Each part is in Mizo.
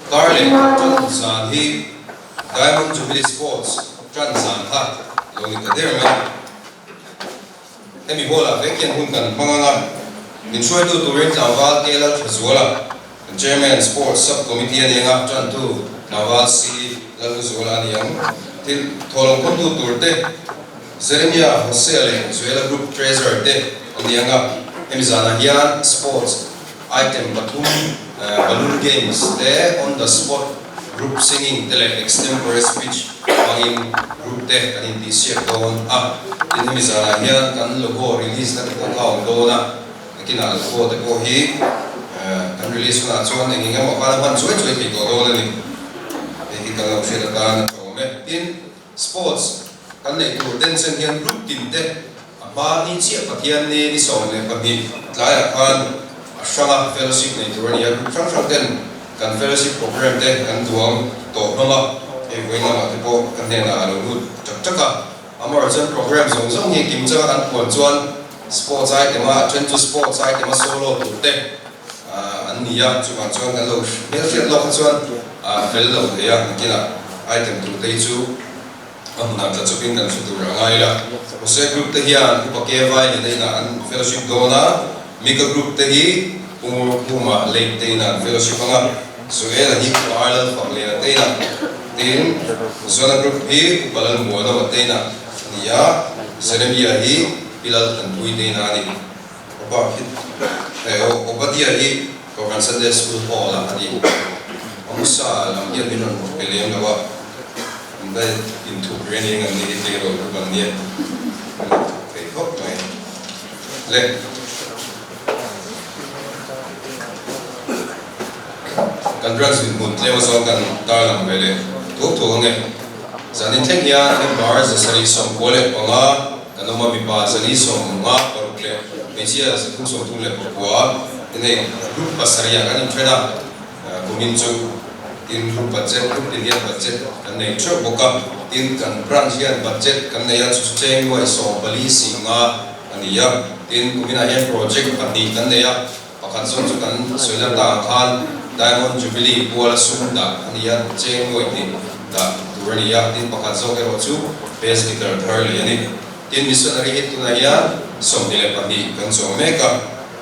Kar leh khat tan zan hi Diamond Jubilee Sports tan zan kha lo ni ta der mai. Hemi hall ah vek hian hun kan hmang ang a, min hruaitu turin tlangval K Lalthazuala, Chairman Sports Sub Committee a ni ang a, tantu tlangval C Lalhluzuala a ni ang. Thil thawhlawm khawmtu tur te Jeremia Hosea leh Zuela Group Treasurer te an ni ang a, hemi zanah hian Sports Item pathum, Balloon Games te, On the Spot Group Singing te leh Extempore Speech hmangin group te kan intihsiak dawn a. Tin, hemi zanah hian kan logo release na te pawh kha a awm dawn a, nakinah logo te pawh hi kan release hunah chuan eng eng emaw khan a hman chuai chuai thei tawh dawn a ni. Hei hi kan lo hriat atan a tha awm e. Tin, Sports kan neih tur denchen hian group tin te a hma ni chiah Pathian ni ni 12 tlaiah khan a hranga fellowship nei tur a ni a, group hrang hrang ten kan fellowship program te kan duang tawh hlawm a, hei vawiin lamah te pawh ka hnenah a lo lut tak tak a, amaherawhchu chuan program zawng zawng hi kim changa kan puan chuan sports item a a then chu sports item a solo tur te an ni a, chuvang chuan kan lo hmelhriat lawk kha chuan a fel lo thei a, nakinah item tur te hi chu a hmunah tla chawpin kan hre tur a ngai la. Jose group te hian Upa Ke Vai leh inah an fellowship dawn a, Mika group te hi Pu Ngur Khuma late te inah an fellowship ang a, Joel-a hi Pu Arlal Fak Lena te inah, tin Zona group hi Upa Lal Muanawma te inah a ni a, Jeremia hi Pi Lal Thanpui te inah a ni. Opa khi eh aw Obadia hi Kohhran Sunday School Hall ah a ni. Amusa lam hian min rawn pe lem lo a, an la inthup reng reng an ni hi tleirawl group an nia, an inthup thei khawp mai le. Kan branch dinhmun tlem azawng kan tarlang ve leh thuak thuak ange. Zanin thleng hian member 795 kan awm a, mipa 456 leh hmeichhia 339 te nei group pasarih ah kan inthen a, kumin chu tin group budget, group tin hian budget kan nei theuh bawk a, tin kan branch hian budget kan nei a, chu chu cheng nuai 14 singa a ni a, tin kuminah hian project pahnih kan nei a. Pakhat zawk chu kan sawi lan takah khan Diamond Jubilee puala sum dah a ni a, cheng nuai hnih dah tur a ni a, tin pakhat zawk erawh chu bass guitar thar lei a ni. Tin missionary hi tunah hian 22 kan chawm mek a,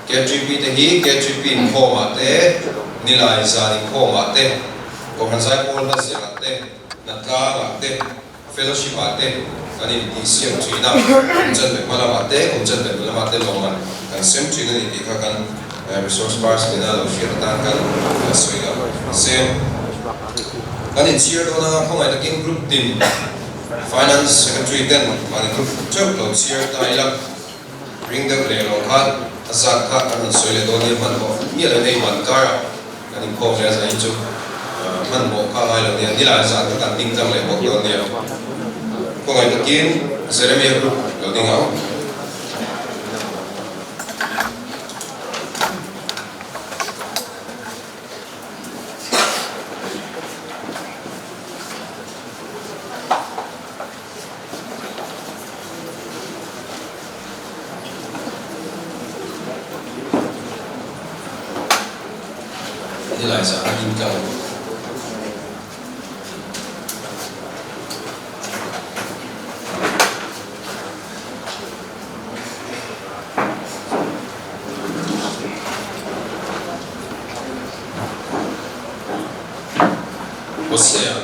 KTP te hi KTP inkhawmah te, Nilai zan inkhawmah te, Kohhran Zaipawl hla ziakah te, Hnatlangah te, Fellowship ah te kan in tih siam thin a, kum chanve hma lamah te, kum chanve hnu lamah te lawmman kan sem thin a ni tih kha kan resource person ina lo hriat atan kan sawi lo se. Kan inchhir dawn a, khawngaih takin group tin Finance Secretary ten mahni group theuh lo chhiar ta ila, ring deuh leh lo khan a zat kha kan rawn sawi leh dawn nia hmanhmawh miah lo nei ban karah kan inkhawm leh a zain chu hmanhmawh kha ngai lo nia nilai zan kha kan ding tlang leh bawk dawn nia khawngaih takin Jeremia group lo ding ang. Nilai zah a ding tlang. Hosea.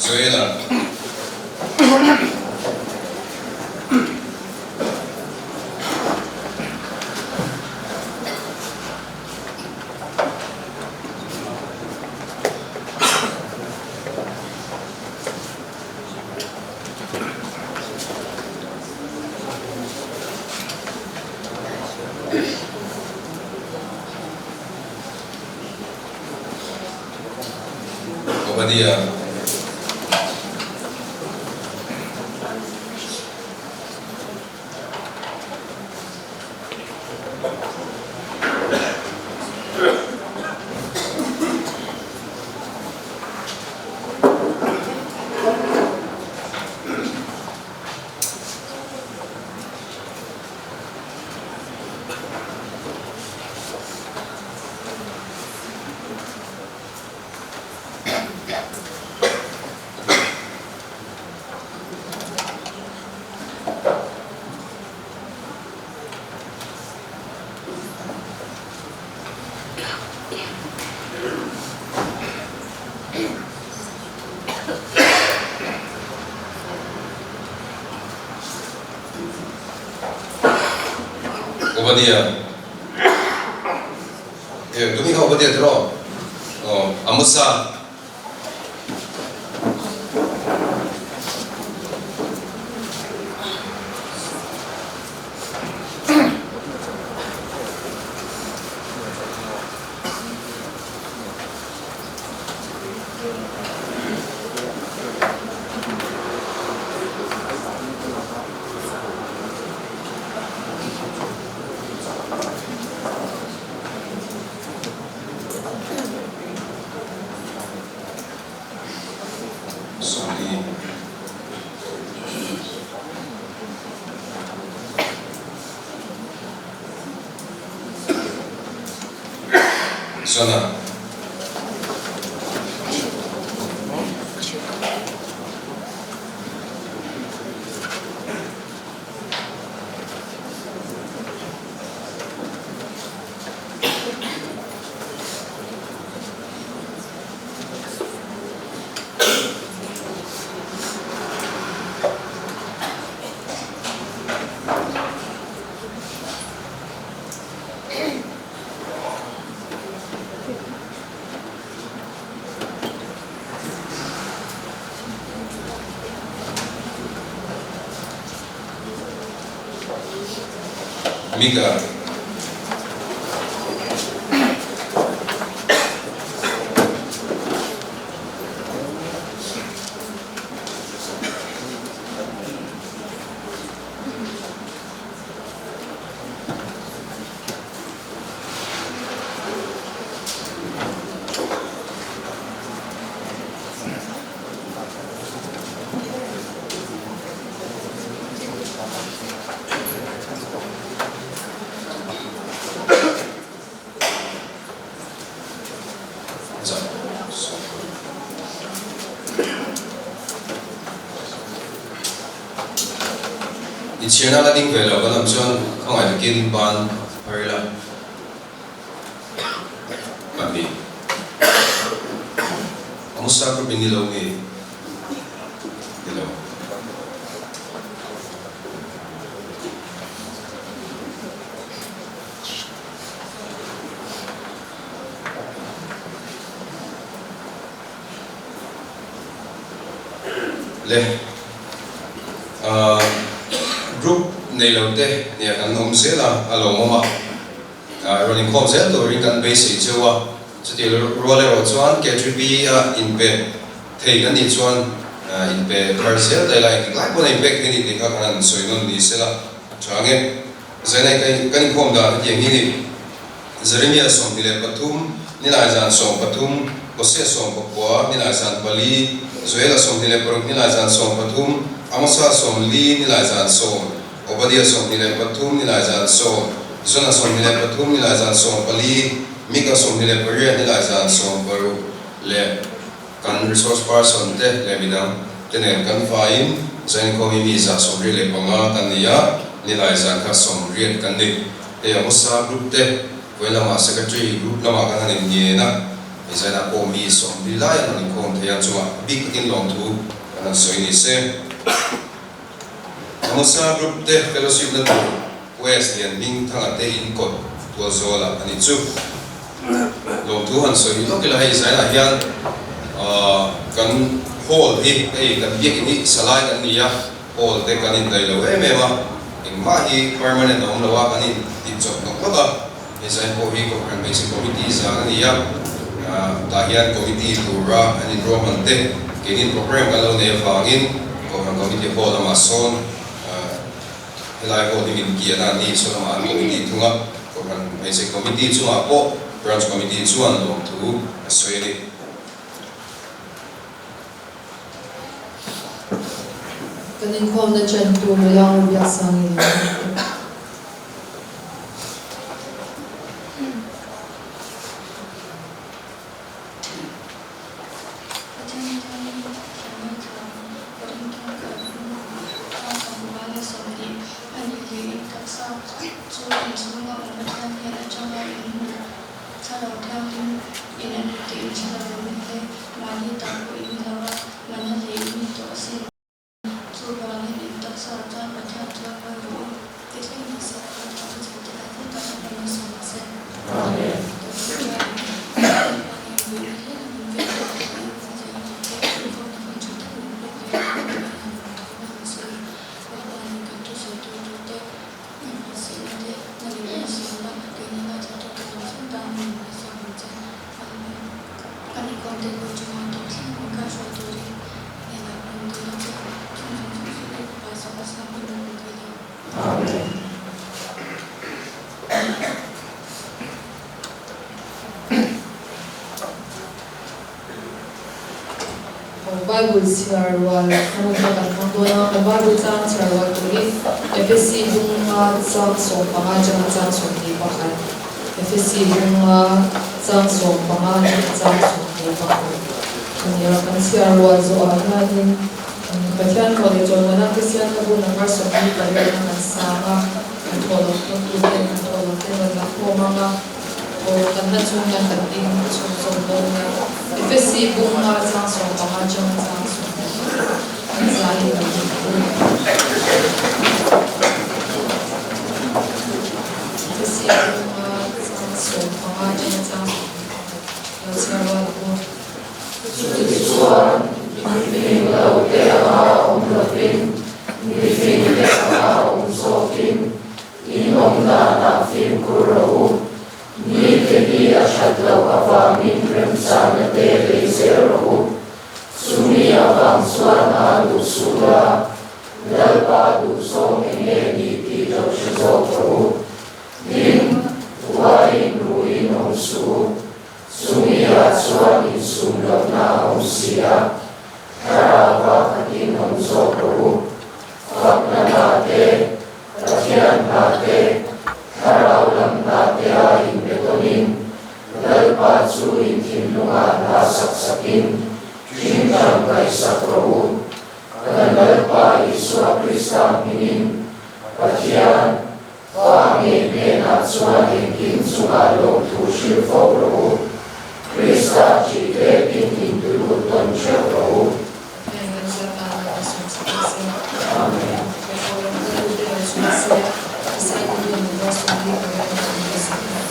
Joela. Obadia. Obadia. E, tumi kha Obadia tiraw? Aw, Amosa. Sawli. Zona. Mika. Inchhirna la ding ve lo kan awm chuan khawngaih takin ban phar ila pahnih Amusa group in ni lo nge ni lo. Le group nei lo te nia kan awm zel a, a lawmawm a, rawn inkhawm zel turin kan beisei cheu a, chuti rual erawh chuan KTP a inpe thei kan nih chuan inpe thar zel daih la, engtik lai pawn a inpek thei a ni tih kha kan han sawi nawn ni sela a tha ang e. Zainai kan inkhawm dan hetiang hi ni. Jeremia 23, Nilai zan 13, Hosea 19, Nilai zan pali, Joela 26, Nilai zan 13, Amosa 40, Nilai zan sawm, Obadia 23, Nilai zan sawm, Jona 23, Nilai zan 14, Mika 28, Nilai zan 16 leh kan resource person te leh midang te nen kan faiin Zainkhawm hi mi 75 kan ni a, Nilai zan kha 80 kan ni. Hei Amosa group te vawi lamah secretary group lamah kan han in ngen a, hei zainah pawh mi 40 lai an han inkhawm thei a, chungah bik takin lawmthu kan han sawi ni se. Amosa group te fellowship na tur West lian hming thanga te in kawt tual zawl ah a ni chu. Lawmthu han sawi lawk ila hei zainah hian kan hall hi hei kan biakin hi salai kan ni a, Hall te kan indaih lo em em a, engmah hi permanent a awm lo a, kan inchawp nawk nawk a, hei zain pawh hi Kohhran Hmeichhe Committee zan a ni a, tah hian committee tura an inruahman te keinin program kan lo nei avangin Kohhran Committee Hall lamah sawn helai hall hi min kian a, ni saw lamah an committee thung a, Kohhran Hmeichhe Committee chungah pawh Branch Committee chuan lawmthu a sawi a ni. Kan inkhawmna chantu nula Rubiaksangi lo ni bawk. Pathian hian thiamna thiam Korinto khat hnu 25 a nih leh in taksa chu inchhunga awm Pathian hnen atanga inhmu Thlarau Thianghlim in a lut tih in hre lo em le? Mahni tak pawh in ni lo a, mana lei in ni tawh asin. Chuvangin in taksa chuan Pathian chuan ngawi rawh u. Pathian hnenah lawmthu kan sawi. Lalpanin kan thusawitu turte hmuhsihna te na leh hmuhsihna keini ngaithlatute zawng zawng tan min hmuhsiak ang che. Amen. Kan inkhawmte lu chunga tawp thleng min kaihruai turin hnenah kan dil a che. Chung zawng zawng chu i Fapa Isua Krista hmingin kan dil e. Amen. Bible chhiar rual a hun kha kan hmang dawn a, kan Bible chang chhiar rual tur hi Efesi bunga chang 15 atanga chang 21, Efesi bunga chang 15 atanga chang 21 a ni a. Kan chhiar rual zawhah hianin Pathian thaw leh chawimawnna Kristianna bul number 28 na kan sang a, kan thaw lo tawntuten kan thaw lo te rawn la khawm ang a. Aw, kan hla chhung hian kan ding chhun zawm dawn nia. Efesi bunga chang 15 atanga chang 20 an zai in kan hmu thung. Efesi bunga chang 15 atanga chang 21 lo chhiar rual ang u. Chutichuan, mifing lote anga awm lovin, mifingte anga awm zawkin In awm danah fimkhur rawh u. Mite hi a that loh avangin remchana te lei zel rawh u. Chumi avang chuan a duh suh la, Lalpa duhzawng eng nge ni tih lo hre zawk rawh u. Tin, uaiin ruiin awm suh u. Chumi ah chuan insum lohna a awm si a, thlarau ah khatin awm zawk rawh u. Fakna hna te, Pathian hna te, thlarau lam hna te a inbe tawnin, Lalpa chu in thinlungah hla sak sakin ṭingṭang kaihsak rawh u. Kan Lalpa Isua Krista hmingin Pathian, Pa ngei hnenah chuan engkim chungah lawmthu hrilh fo rawh u. Krista ṭih letin intulut tawn ṭheuh rawh u. Pathian kan ziak dan ah a sawm sak ang se. Amen. Ka ram ka tute lo chhuah se, ka sai ka dun lo va sawm hi ka ram ka ni sak ang.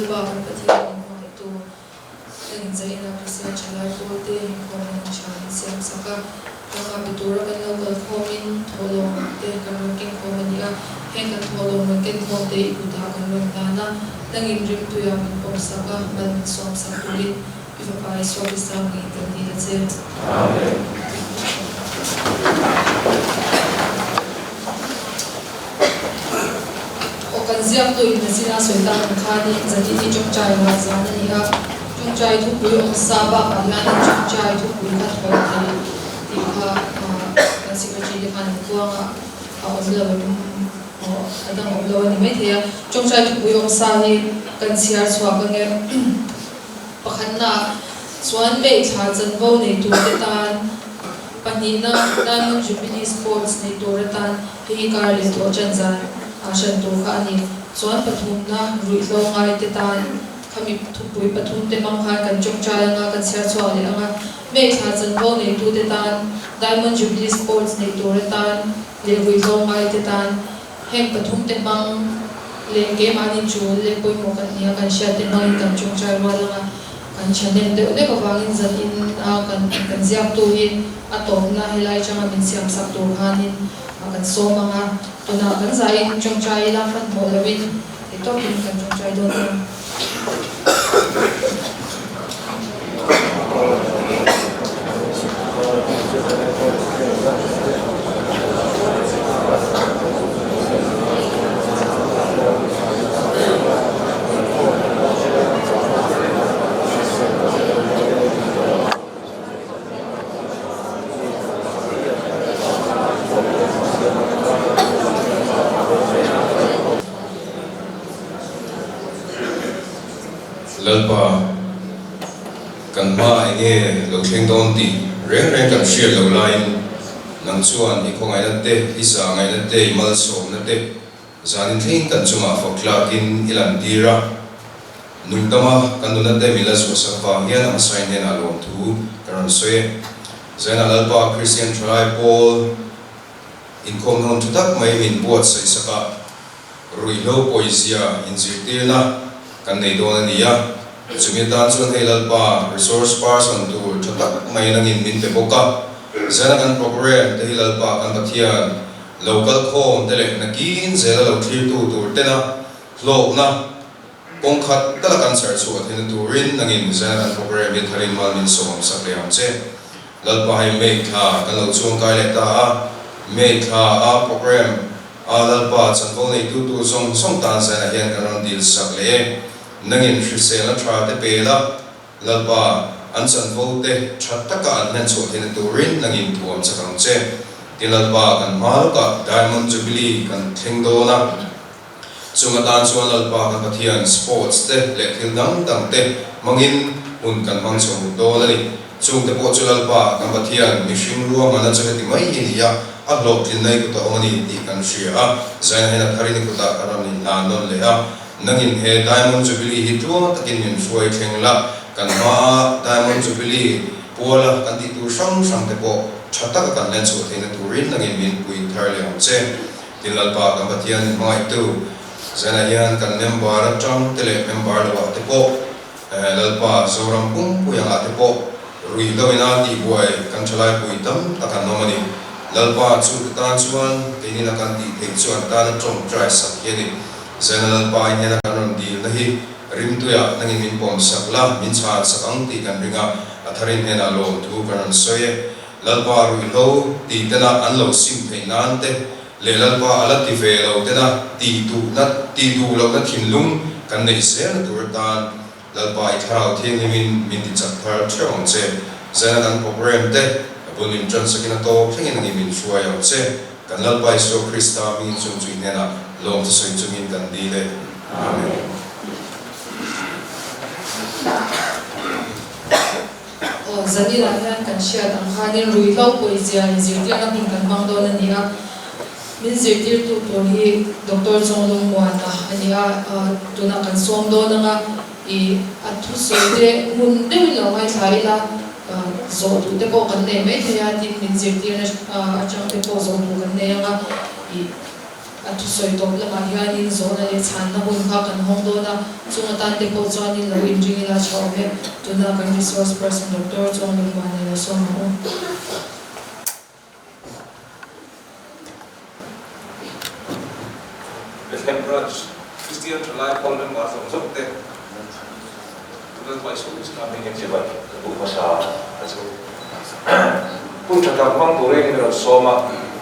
Lalpa kan Pathian min hmangaihtu kan inzahina Kristian thalai pawlte inkhawm in tha min siam sak a. Nangmah pe tura kan lo kal khawmin thawhlawm te kan rawn ken khawm a ni a, heng kan thawhlawm rawn ken khawm te i kutah kan rawn hlan a, nangin rimtuia min pawm sak a, mal min sawm sak turin i Fapa Isua Krista hmingin kan dil a che. Amen. Aw kan ziaktu in a zina sawi tak ang khanin Zanini tawngtai ruah zan a ni a, tawngtai thupui awm sa bakah hianin tawngtai thupui kha thawn thei tih kha kan secretary te khan an puang a, a awm lo em aw a dang awm lo a ni maithei a, tawngtai thupui awm sa hi kan chhiar chhuak ange. Pakhatna chuan Meithla chanvo nei turte tan, pahnihna Diamond Jubilee Sports nei tur atan hei hi kar leh thawh ṭan zan ah hran tur kha a ni. Chuan pathumna ruihhlo ngaite tan khami thupui pathumte hmang khan kan ṭawngṭai anga kan chhiar chhuak leh anga Meithla chanvo neitute tan Diamond Jubilee Sports nei tur atan leh ruihhlo ngaite tan Heng pathumte hmang leh keimahni tul leh pawimawh kan nia kan hriatte hmangin kan tawngtai rual anga kan chhanem deuh hlek avangin zanin a kan kan ziaktu hi a tawpna helai atanga min siam sak tur khanin kan sawm anga tunah kan zahin tawngtai ila hmanhmawh loin tawpin kan tawngtai dawn nia. Lalpa, kan hma enge lo thleng dawn tih reng reng kan hriat loh laiin nang chuan i khawngaihna te, i zahngaihna te, i malsawmna te zanin thlengin kan chungah fak tlakin i lantir a. Nungdama kan nuna te min la zuahsak vang hian a hmasain hnenah lawmthu ka rawn sawi e. Zainah Lalpa Kristian Thalai Pawl inkhawmna hun tha tak mai min buatsaih sak a. Ruihhlo pawizia inzirtirna kan nei dawn a ni a, chumi atan chuan hei Lalpa resource person tur tha tak mai langin min pe bawk a, zana kan program te hi Lalpa kan Pathian lo kal khawm te leh nakin zela lo thlirtu tur tena hlawkna kawng khat tala kan chhar chhuah theihna turin nangin zana kan program hi tharin mal min sawm sak leh ang che. Lalpa hei May thla kan lo chuangkai leh ta a, May thla a program A Lalpa chanvo neitu tur zawng zawng tan zainah hian kan rawn dil sak leh e. Nangin hriselna tha te pe la, Lalpa, an chanvo te tha taka an hlen chhuah theihna turin nangin thuam chak ang che. Ti Lalpa, kan hma lawkah Diamond Jubilee kan thleng dawn a, chung atan chuan Lalpa kan Pathian sports te leh thil dang dang te hmangin hun kan hmang chho dawn a ni. Chungte pawh chu Lalpa kan Pathian mihring ruahmanna chu heti mai hi ni a, a hlawhtlinna i kutah awm a ni tih kan hria a, Zaina hian a tharin i kutah ka rawn inhlan nawn leh a, nangin he Diamond Jubilee hi tluang takin min hruai thleng la, kan hmaa Diamond Jubilee puala kan tih tur hrang hrang te pawh tha taka kan hlen chhuah theihna turin nangin min pui thar leh ang che. Tin Lalpa kan Pathian hmangaihtu Zaina hian kan member atang te leh member loah te pawh, Lalpa Zoram pumpuia ngah te pawh ruih lo ina tihbuai kan thalai pui tam tak an awm a ni. Lalpa chu te tan chuan keinin a kan tih theih chu an tana tawngtai sak hi a ni. Zaina Lalpa in hian a kan rawn dilna hi rimtuiah nangin min pawm sak la, min chhan sak ang tih kan ring a, a tharin hnenah lawmthu kan rawn sawi e. Lalpa ruihhlo tih tena an lo sim theih nan te leh Lalpa a la ti ve lo tena tih duhna tih duh lohna thinlung kan neih zelna tur atan Lalpa i thlarau thianghlimin min ti chak thar theuh ang che. Zaina kan program te a bul min tan sakin a tawp thlengin ani min hruai ang che. Kan Lalpa Isua Krista hmingin chung chu i hnenah lawm thusawi chungin kan dil e. Amen. Aw, Zanirah hian kan hriat ang khanin ruihhlo pawizia inzirtirna hun kan hmang dawn a ni a, min zirtirtu tur hi Doctor Chawnglung Muana a ni a, tunah kan sawm dawn ang a, ih a thusawi te ngun deuhin lo ngaithla ila, zawh duh te pawh kan nei maithei a, tin min zirtirna atang te pawh zawh duh kan nei ang a, ih. A thusawi tawp lamah hianin zawhna leh chhanna hun kha kan hawng dawn a, chung atan te pawh chuanin lo inring ila tha awm e. Tuna kan resource person Doctor Chuanglungmuana lo sawm ang u. Bethlehem Branch Kristian Thalai Pawl member zawng zawng te tuna hmaichhawn Krista hming Chibai ka duh hmasa a chu. Hun tha tak hmang turin min rawn sawm a,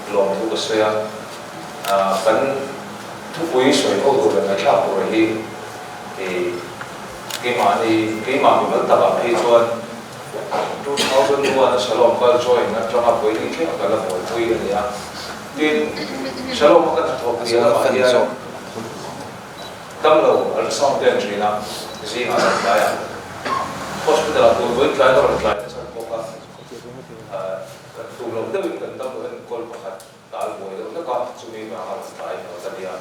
lawmthu ka sawi a. Kan thupui sawi ho tur leh ngaihthlak tur hi keimahni keimah mimal takah phei chuan 2001 a Shalom kal join atanga pawini thleng a ka la buaipui a ni a. Tin, Shalom a ka hnathawk nia lamah hian Damlo ultrasound te an thin a, zingah rawn tlai a, hospital ah tur vawi tlai ka rawn tlai nasa bawk a, kan tum loh deuhin kan damlo enkawl pakhat tal buai deuh hlek a, chumi vanga rawn tlai hmel ka nia.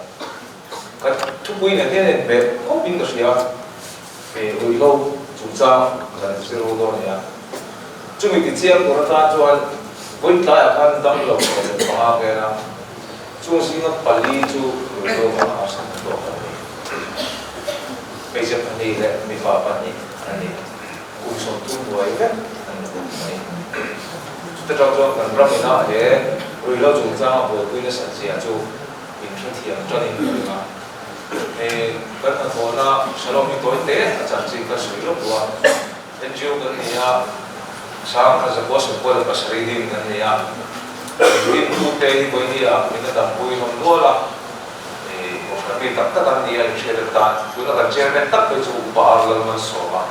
Kan thupui nen hian enhmeh khawpin ka hria, ruihhlo chungchang kan zir ru dawn a nia. Chumi tichiang tur atan chuan vawi tlaiah khan damlo 15 vel a, Chung zinga pali chu ruihhlo vanga harsatna tawk an ni. Hmeichhe pahnih leh mipa pahnih an ni. Kum 30 hnuai vek an ni bawk mai. Chuta tang chuan kan ram ina he ruihhlo chungchanga buaipui nasat zia chu in hrethiam tanin ka ring a. Hei kan hnathawhna Shalom hi tawi te a chanchin ka sawi lawk duh a. NGO kan ni a, sang kha zakua sawmkua leh pasarih din kan ni a, rintu te hi vawinia min a dampui hlawm nual a, kohhran mi tak tak an ni a inhriat atan tuna kan chairman tak phei chu Upa Ar Lalmalsawma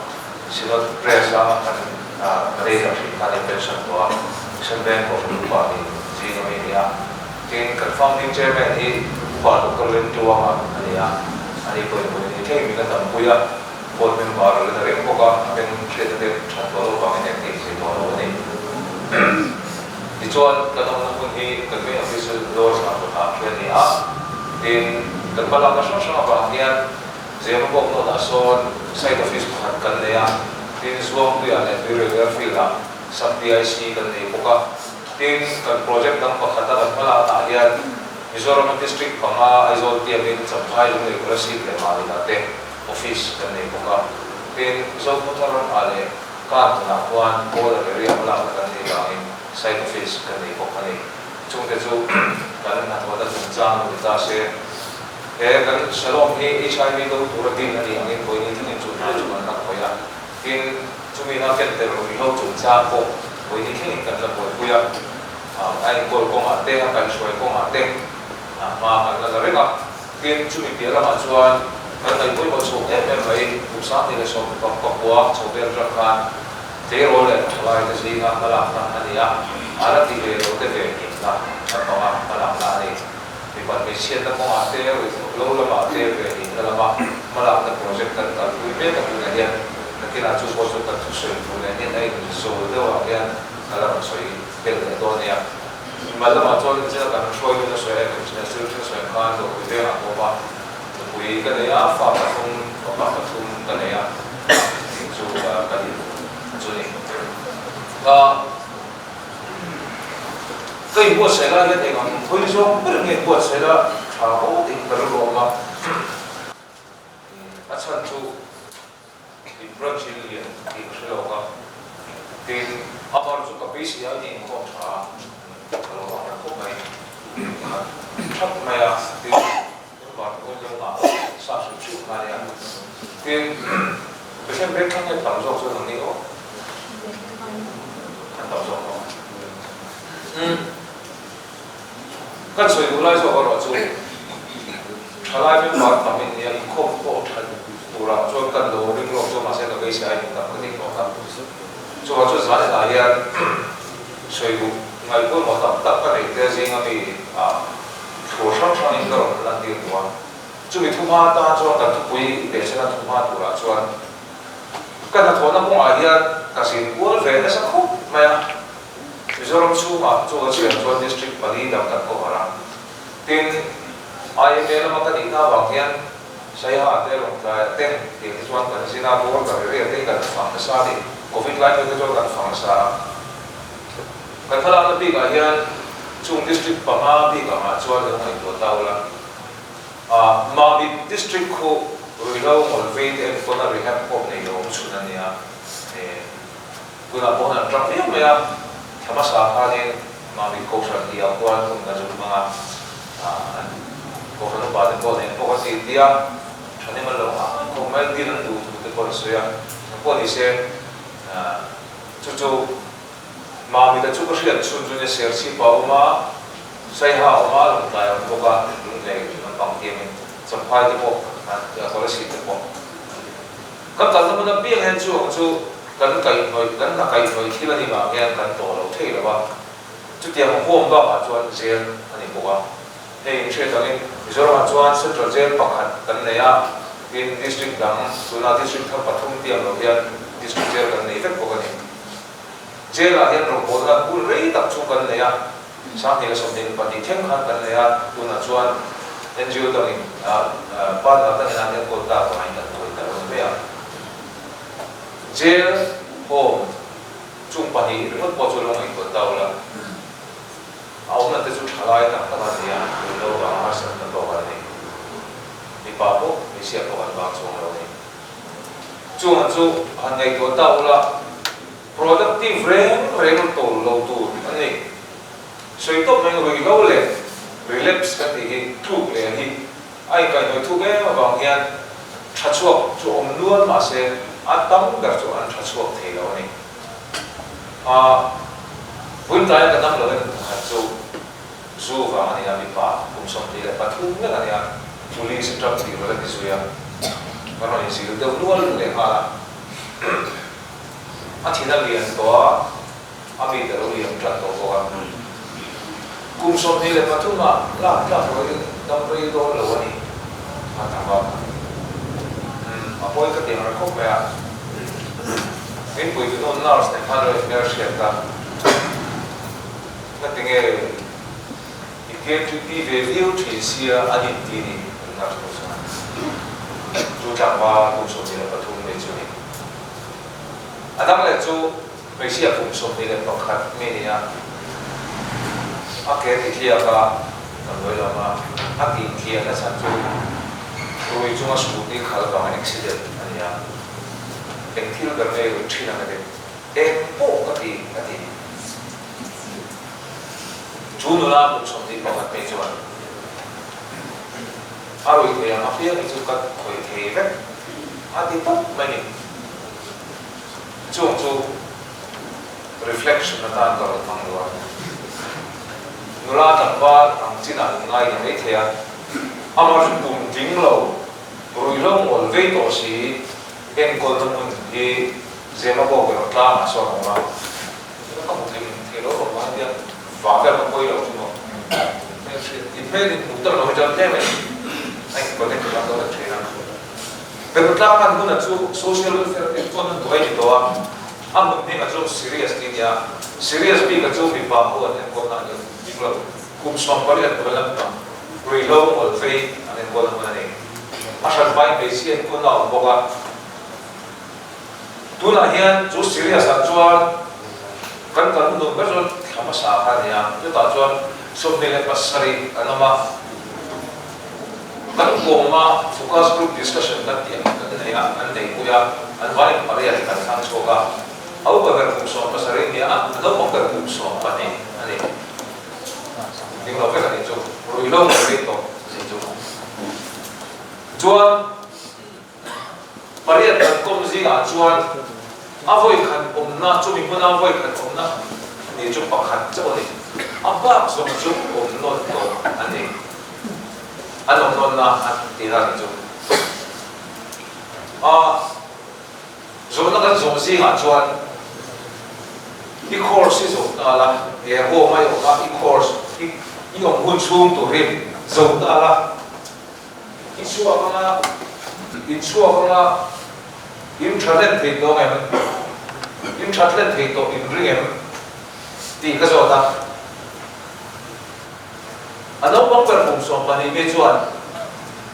Synod Press a kan manager thin khan in pension tawh a, Mission Veng kohhran upa ni zing ami a ni a, tin kan founding chairman hi Upa Doctor Lemtuanga a ni a, ani pawhin vawiin ni thlengin min a dampui a. Board member a la reng bawk a, a beng hriatna te that tawh loh vangin eng tih thei tawh lo a ni. Tichuan, kan awmna hmun hi kan main office chu Lower Sangkawtah khi a ni a, tin, kan hmalakna hrang hrang avang hian Zemabawk North-ah sawn site office pakhat kan nei a, tin, Zuangpuiah leh Tuirel Airfield-ah sub PIC kan nei bawk a, tin, kan project dang pakhata kan hmalaknaah hian Mizorama district panga Aizawl tiamin Champhai, Lunglei, Kolasib leh Malila te Office kan nei bawk a, tin Zokhawthar ram ah leh Kan tunah khuan border area hmalakna kan nei vangin site office kan nei bawk a ni. Chungte chu kan hnathawhna chungchang lo ni ta se, he kan Shalom hi HIV do tura din a nih angin vawiin thlengin chu thil chu kan la khawih a, tin chumi na ken tel ruihhlo chungchang pawh vawiin thlengin kan la buaipui a, a enkawl kawngah te a kaihhruai kawngah te hma kan la la reng a. Tin, chumi piah lamah chuan kan ngaihpawimawh chhuak em em mai, kum 2010 chho vel atang khan tleirawl leh thalaite zinga hmalakna a ni a, a la ti ve lo te ve hlimna kan hmang a, hmalakna a ni. Mipat hmeichhiatna kawngah te, ruihhlo lamah te ve hlimna lama hmalakna project kan kalpui mek a tunah hian nakinah chu pawh chu kan thusawi tur nen hian a inzawl deuhah hian ka la rawn sawi tel leh dawn nia. Mimal lamah chuan zela kan hruai dun a sawi a, engkim thil thil sawi ang khan dawrpui vengah ka awm a, nupui ka nei a, fa pathum, fapa pathum ka nei a, tih chu ka ni chu ni. Ka ka inbuatsaih lai hian eng ang hawi zawng ber nge inbuatsaih la tha haw tih hi ka rilru a awm a, a chhan chu In branch in lian tih ka hre lawk a, tin a bar chu ka beisei a ni inkhawm tha a, ka lo ang reng khawp mai, khat that mai a, tin bar te pawhin lo ngah sa hrim hrim kha a nia, tin Pathian veng thlang nge tam zawk chuan ang ni aw, an tam zawk lo umm kan sawi duh lai zawk erawh chu thalai member tam in nia inkhawm pawh that Turah chuan kan lo ring lawk chu mahse ka beisei ai hmu tak ka ni tawh a. Chuvang chuan zan inah hian sawi duh ngaih pawimawh tak tak ka neih te zinga mi ah thlur hrang hrangin ka rawn lantir duh a. Chumi thuhma atan chuan kan thupui behchhana thuhma turah chuan ka hnathawhna kawngah hian ka zin kual ve nasa khawp mai a. Mizoram chhungah chu ka chhiar chuan district pali dang kan cover a. Tin, IMA lama ka nihna avang hian Saiha te Lawngtlai te tih te chuan kan zin a, border area te hi kan fang nasa a ni. Covid lai phei te chuan kan fang nasa a. Kan thlalakna bikah hian chung district panga bik angah chuan lo ngaihtuah ta ula. Mamit District khu ruihhlo ngawlvei te enkawlna rehab home nei lo awm chhun a nia. Tunah pawh an tang viau mai a, thla hmasa khanin Mamit Kohhran tih ah khuan hun kan zuk hmang a, an Kohhran upa te pawh nen pawh kan ti tia, thahnem an lo nghah khawp mai, dil an duh thu te pawh an sawi a, engpawh ni se chu chu Mamita chu ka hriat chhun chu nia Serchhip a awm a, Saiha a awm a, Lungtlai a awm bawk a, Lunglei lampang tiangin Champhai te pawh Kolasib te pawh. Kan kalna hmun apiang hian chu ang chu kan kaihhnawih, kan hna kaihhnawih thil a ni vang hian kan tawh lo thei lo a, chutiang huam bakah chuan jail a ni bawk a. Hei inhriat angin Mizoramah chuan Central Jail pakhat kan nei a, tin District dang tuna District thar pathum tiang lo hian District Jail kan nei vek bawk a ni. Jail-ah hian rawngbawlna hun rei tak chu kan nei a, 2022 thleng khan kan nei a, tunah chuan NGO dangin partner dangin an enkawl tak vangin kan buai ta lo ni mai a. Jail home chung pahnih ringawt pawh chu lo ngaihtuah ta ula, a awmna te chu thalai tak tak a ni a, ruihhlo vanga harsatna tawk an ni. Mipa pawh hmeichhia pawh an vang chuang lo a ni. Chungah chu han ngaihtuah ta ula, productive reng reng tawl lo tur an ni. Sawi tawp mai ruihhlo leh relapse kan tih hi tluk leh hi a inkaihhnawih thuk em avang hian tha chhuak chu awm nual mahse a tam ber chu an tha chhuak thei lo a ni. A vawiin ka dam lo en pakhat chu zu vang a ni a, mipa kum 23 mek a ni a, police atang tih rual a ti zui a, ka rawn inzir deuh nual leh nghal a, a thin a lian tawh a, a mit a lo liam tan tawh bawk a, kum 23 ah lak tlak rualin dam rei dawn lo a ni a ta bak a, umm a pawi ka ti ang reng khawp mai a, min pui tu nu nurse nen khan lo inhmel hriat a. Nga tinge i KTP ve viau thin sia an in ti ni an nurse pawh chuan chu tlangval kum 23 mai chu ni. A dang leh chu hmeichhia kum 21 mi ni a, a ke ti tliak a damdawi lama a tih tliah na chhan chu rui chunga scooty khal vanga accident a ni a, eng thil ber nge rui thin ang emaw eng pawh ka ti a ti. Chu nula kum 21 mai chuan a rui thei ang apiang hi chu ka khawih thei vek a ti tawp mai ni. Chung chu reflection atan ka rawn hmang lo a. Nula tlangval ang chinah in ngai ni mai thei a, amah chu kum tling lo, ruihhlo ngawl vei tawh si enkawlna hmun hi Zemabawk erawh tlangah sawn a awm a. Ka hmu tling thei lo rawh mai tia vah vel ka pawi lo chu maw in hmel in hmuh tak lo hi chuan tlem in a in connect lam dawn a thin a. Berutlang an huna chu social welfare te chuan an duai ni tawh a, a hmun hming a chu serious tih a ni a, serious bik a chu mipa ho an enkawl na a ni bik lo, kum 18 an tuai lampang ruihhlo ngawl vei an enkawl na hmun a ni. A hran hmain hmeichhia enkawl na a awm bawk a. Tunah hian chu serious ah chuan kan kal hun ber chu thla hmasa kha a ni a, chutah chuan 27 an awm a, kan kawma focus group discussion kan tih ang kan nei a, an neipui a, an vai pariat kan thlang chhuak a, a upa ber kum 17 a ni a, a naupang ber kum 12 a ni. Ding lo vek a nih chu, ruihhlo mai rei tawh a nih chu. Chuan. Pariat kan kawm zingah chuan a vawi khat awmna, chumi hmuna vawi khat awmna ni chu pakhat chauh a ni. A bak zawng chu awm nawn tawh a ni. An awm nawnna a ti la ni chu. A zawhna kan zawh zingah chuan i course i zawh ta la, he home a i awm a, i course i awm hun chhung turin zo ta la. I chhuak anga, in chhuak anga, in tha hlen thei tawh em? In that hlen thei tawh in ring em? tih ka zawt a. A naupang ber kum 12 mi chuan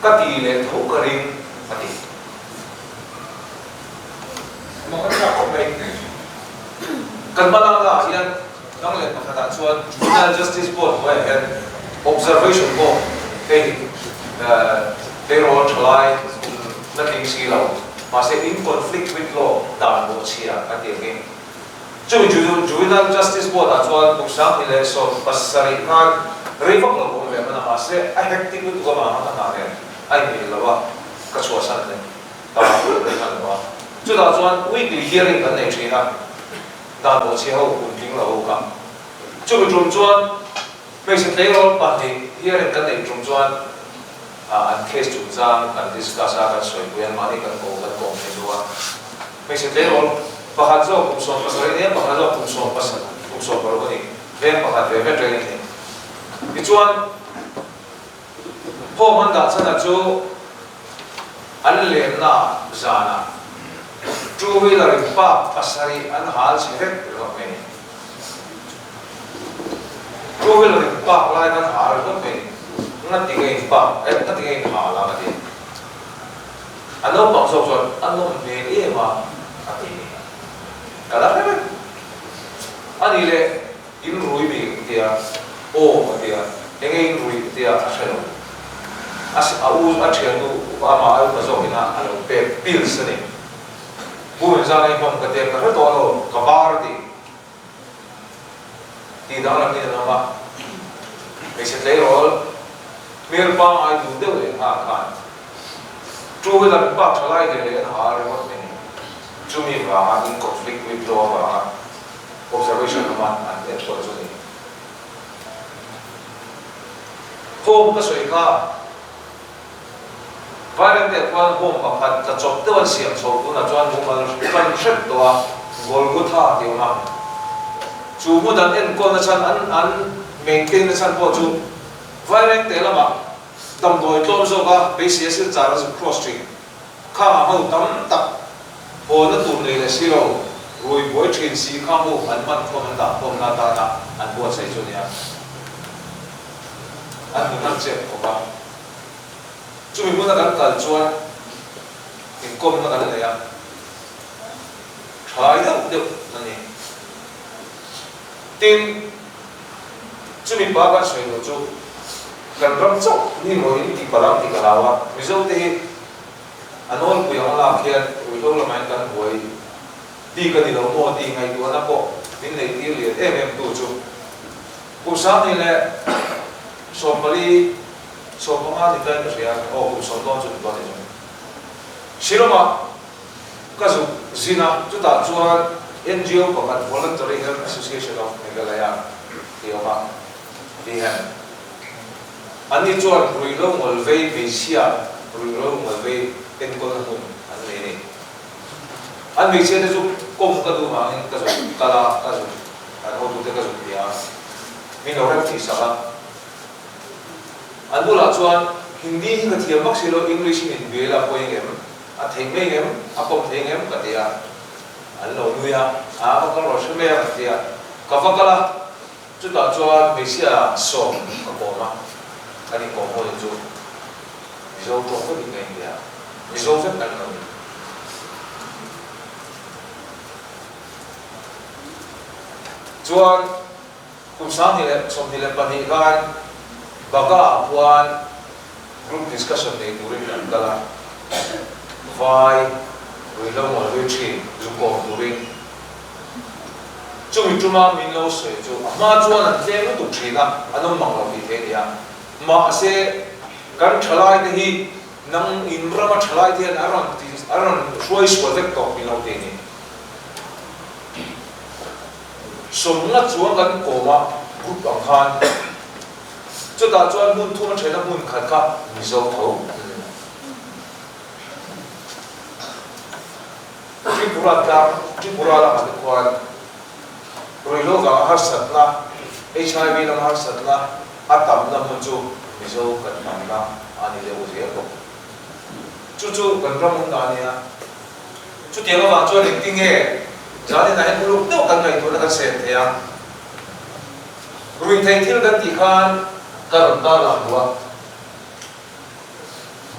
ka ti leh tho ka ring a ti. Mak a thlak khawp mai. Kan hmalakna ah hian dang leh pakhatah chuan Juvenile Justice Board hnuaiah hian observation pawh hei. Tleirawl thalai kum la tling si lo, mahse in conflict with law dan bawhchhia kan tih angin. Chumi Juvenile Justice Board ah chuan kum 2017 khan rei vak lo awm ve hman a, mahse a hectic lutuk avanga ka hna nen a inmil lo a, ka chhuahsan leh ta rei hman lo a. Chutah chuan weekly hearing kan nei thin a, dan bawhchhia ho kum tling lo ho kha. Chumi tum chuan Hmeichhe tleirawl pahnih hearing kan neih tum chuan an case chungchang kan discuss a, kan sawipui a, mahni kan ko kan kawm thei lo a. Hmeichhe tleirawl pakhat zawk kum 17 nia, pakhat zawk kum sawm pasarih, kum 16 a ni, veng pakhat ve ve training a ni. Tichuan, home an dah chhanah chu an lenna zanah two wheeler in park pasarih an hal chhe vek ringawt mai a ni. Two wheeler in park lai khan hal ringawt mai ngati nge in park eh ngati nge in hal a ka ti. A naupang zawk chuan a nawm hmel em a a ti ni. Ka la hre vek. A nih leh in rui mi ka ti a, aw ka ti a, enge in rui ka ti a, a hre lo. A a u a thiannu upa amah a upa zawkin a a lo pek pills a ni. Pu Inzana i hmang ka ti a, ka hre tawh lo, ka bar a ti. Tih danglam hi an awm a, hmeichhe tleirawl hmel pangngai duh deuh leh nghal khan two wheeler park tha lai leh leh an hal ringawt mai ni. Chumi vanga in conflict with law avanga observation lama an enkawl chu a ni. Home ka sawi kha Vairengte khuan home pakhat tla chawp deuh an siam chho tunah chuan mumal tan hrep tawh a, Golgotha tih awm a. Chu hmun an enkawlna chhan an an maintain na chhan pawh chu Vairengte lamah damdawi tlawm zawk a beisei a silchar a zuk cross thin. Khangah ho tam tak hawna tur nei leh si lo, rui buai thin si kha mu an hman khawm an dah khawmna atana an buatsaih chu a nia. An hmu hman chep khawp a. Chumi hmuna kan kal chuan inkawmna kan nei a, thlai deuh deuh a ni. Tin, chumi pa kan sawi loh chu kan ram chauh ni maw in tih palh ang tih ka hlau a, Mizote hi a nawlpui ang lak hian ruihhlo lamah hian kan buai bik a ni lo maw tih ngaihtuahna pawh min neih tir lian em em tu chu Kum 2014 15 ni tlai ka hria, aw kum sawm dawn chu ni dawn ni chu. Shillong-ah ka zuk zin a, chutah chuan NGO pakhat Voluntary Health Association of Meghalaya tih a awm a, VHAM. Anni chuan ruihhlo ngawlvei hmeichhia ruihhlo ngawlvei enkawlna hmun an nei a ni. An hmeichhia te chu kawm ka duh vangin ka zuk kal a, ka zuk an hotute ka zuk bia a, min lo rem tih sak a. An bulah chuan Hindi hi ka thiam vak si lo, English in inbial a pawi ngem, a theih mai ngem, a pawm thei ngem ka ti a. An lo nui a, a va kal rawh hre mai a ka ti a. Ka va kal a, chutah chuan hmeichhia sawm ka kawm a, kan inkawm ho chu Mizo tawng vek in ka inbia a, Mizo vek an lo ni. Chuan. Kum 2022 khan Baga-ah khuan group discussion nei turin an kal a, vai ruihhlo ngawi thin zu kawm turin. Chumi tuma min lo sawi chu a hma chuan an tlem lutuk thin a, an awm mang lo tih theih a ni a. Mahse, kan thalaite hi nang in rama thalaite hian a rawn a rawn hruai sual vek tawh min lo ti a ni. Sawmnga chuan kan kawm a group ang khan chutah chuan hmun thum a then a hmun khat kha Mizo tho an ni. Tripura tlang Tripura lamah te khuan ruihhlo vanga harsatna HIV lama harsatna a tamna hmun chu Mizo kan tamna a ni deuh zel bawk. Chu chu kan ram awm dan a nia. Chutiang avang chuan engtinge zanin ah hian uluk deuh kan ngaihtuahna kan sem thei a? Ruihtheih thil kan tih khan ka rawn tar lang duh a.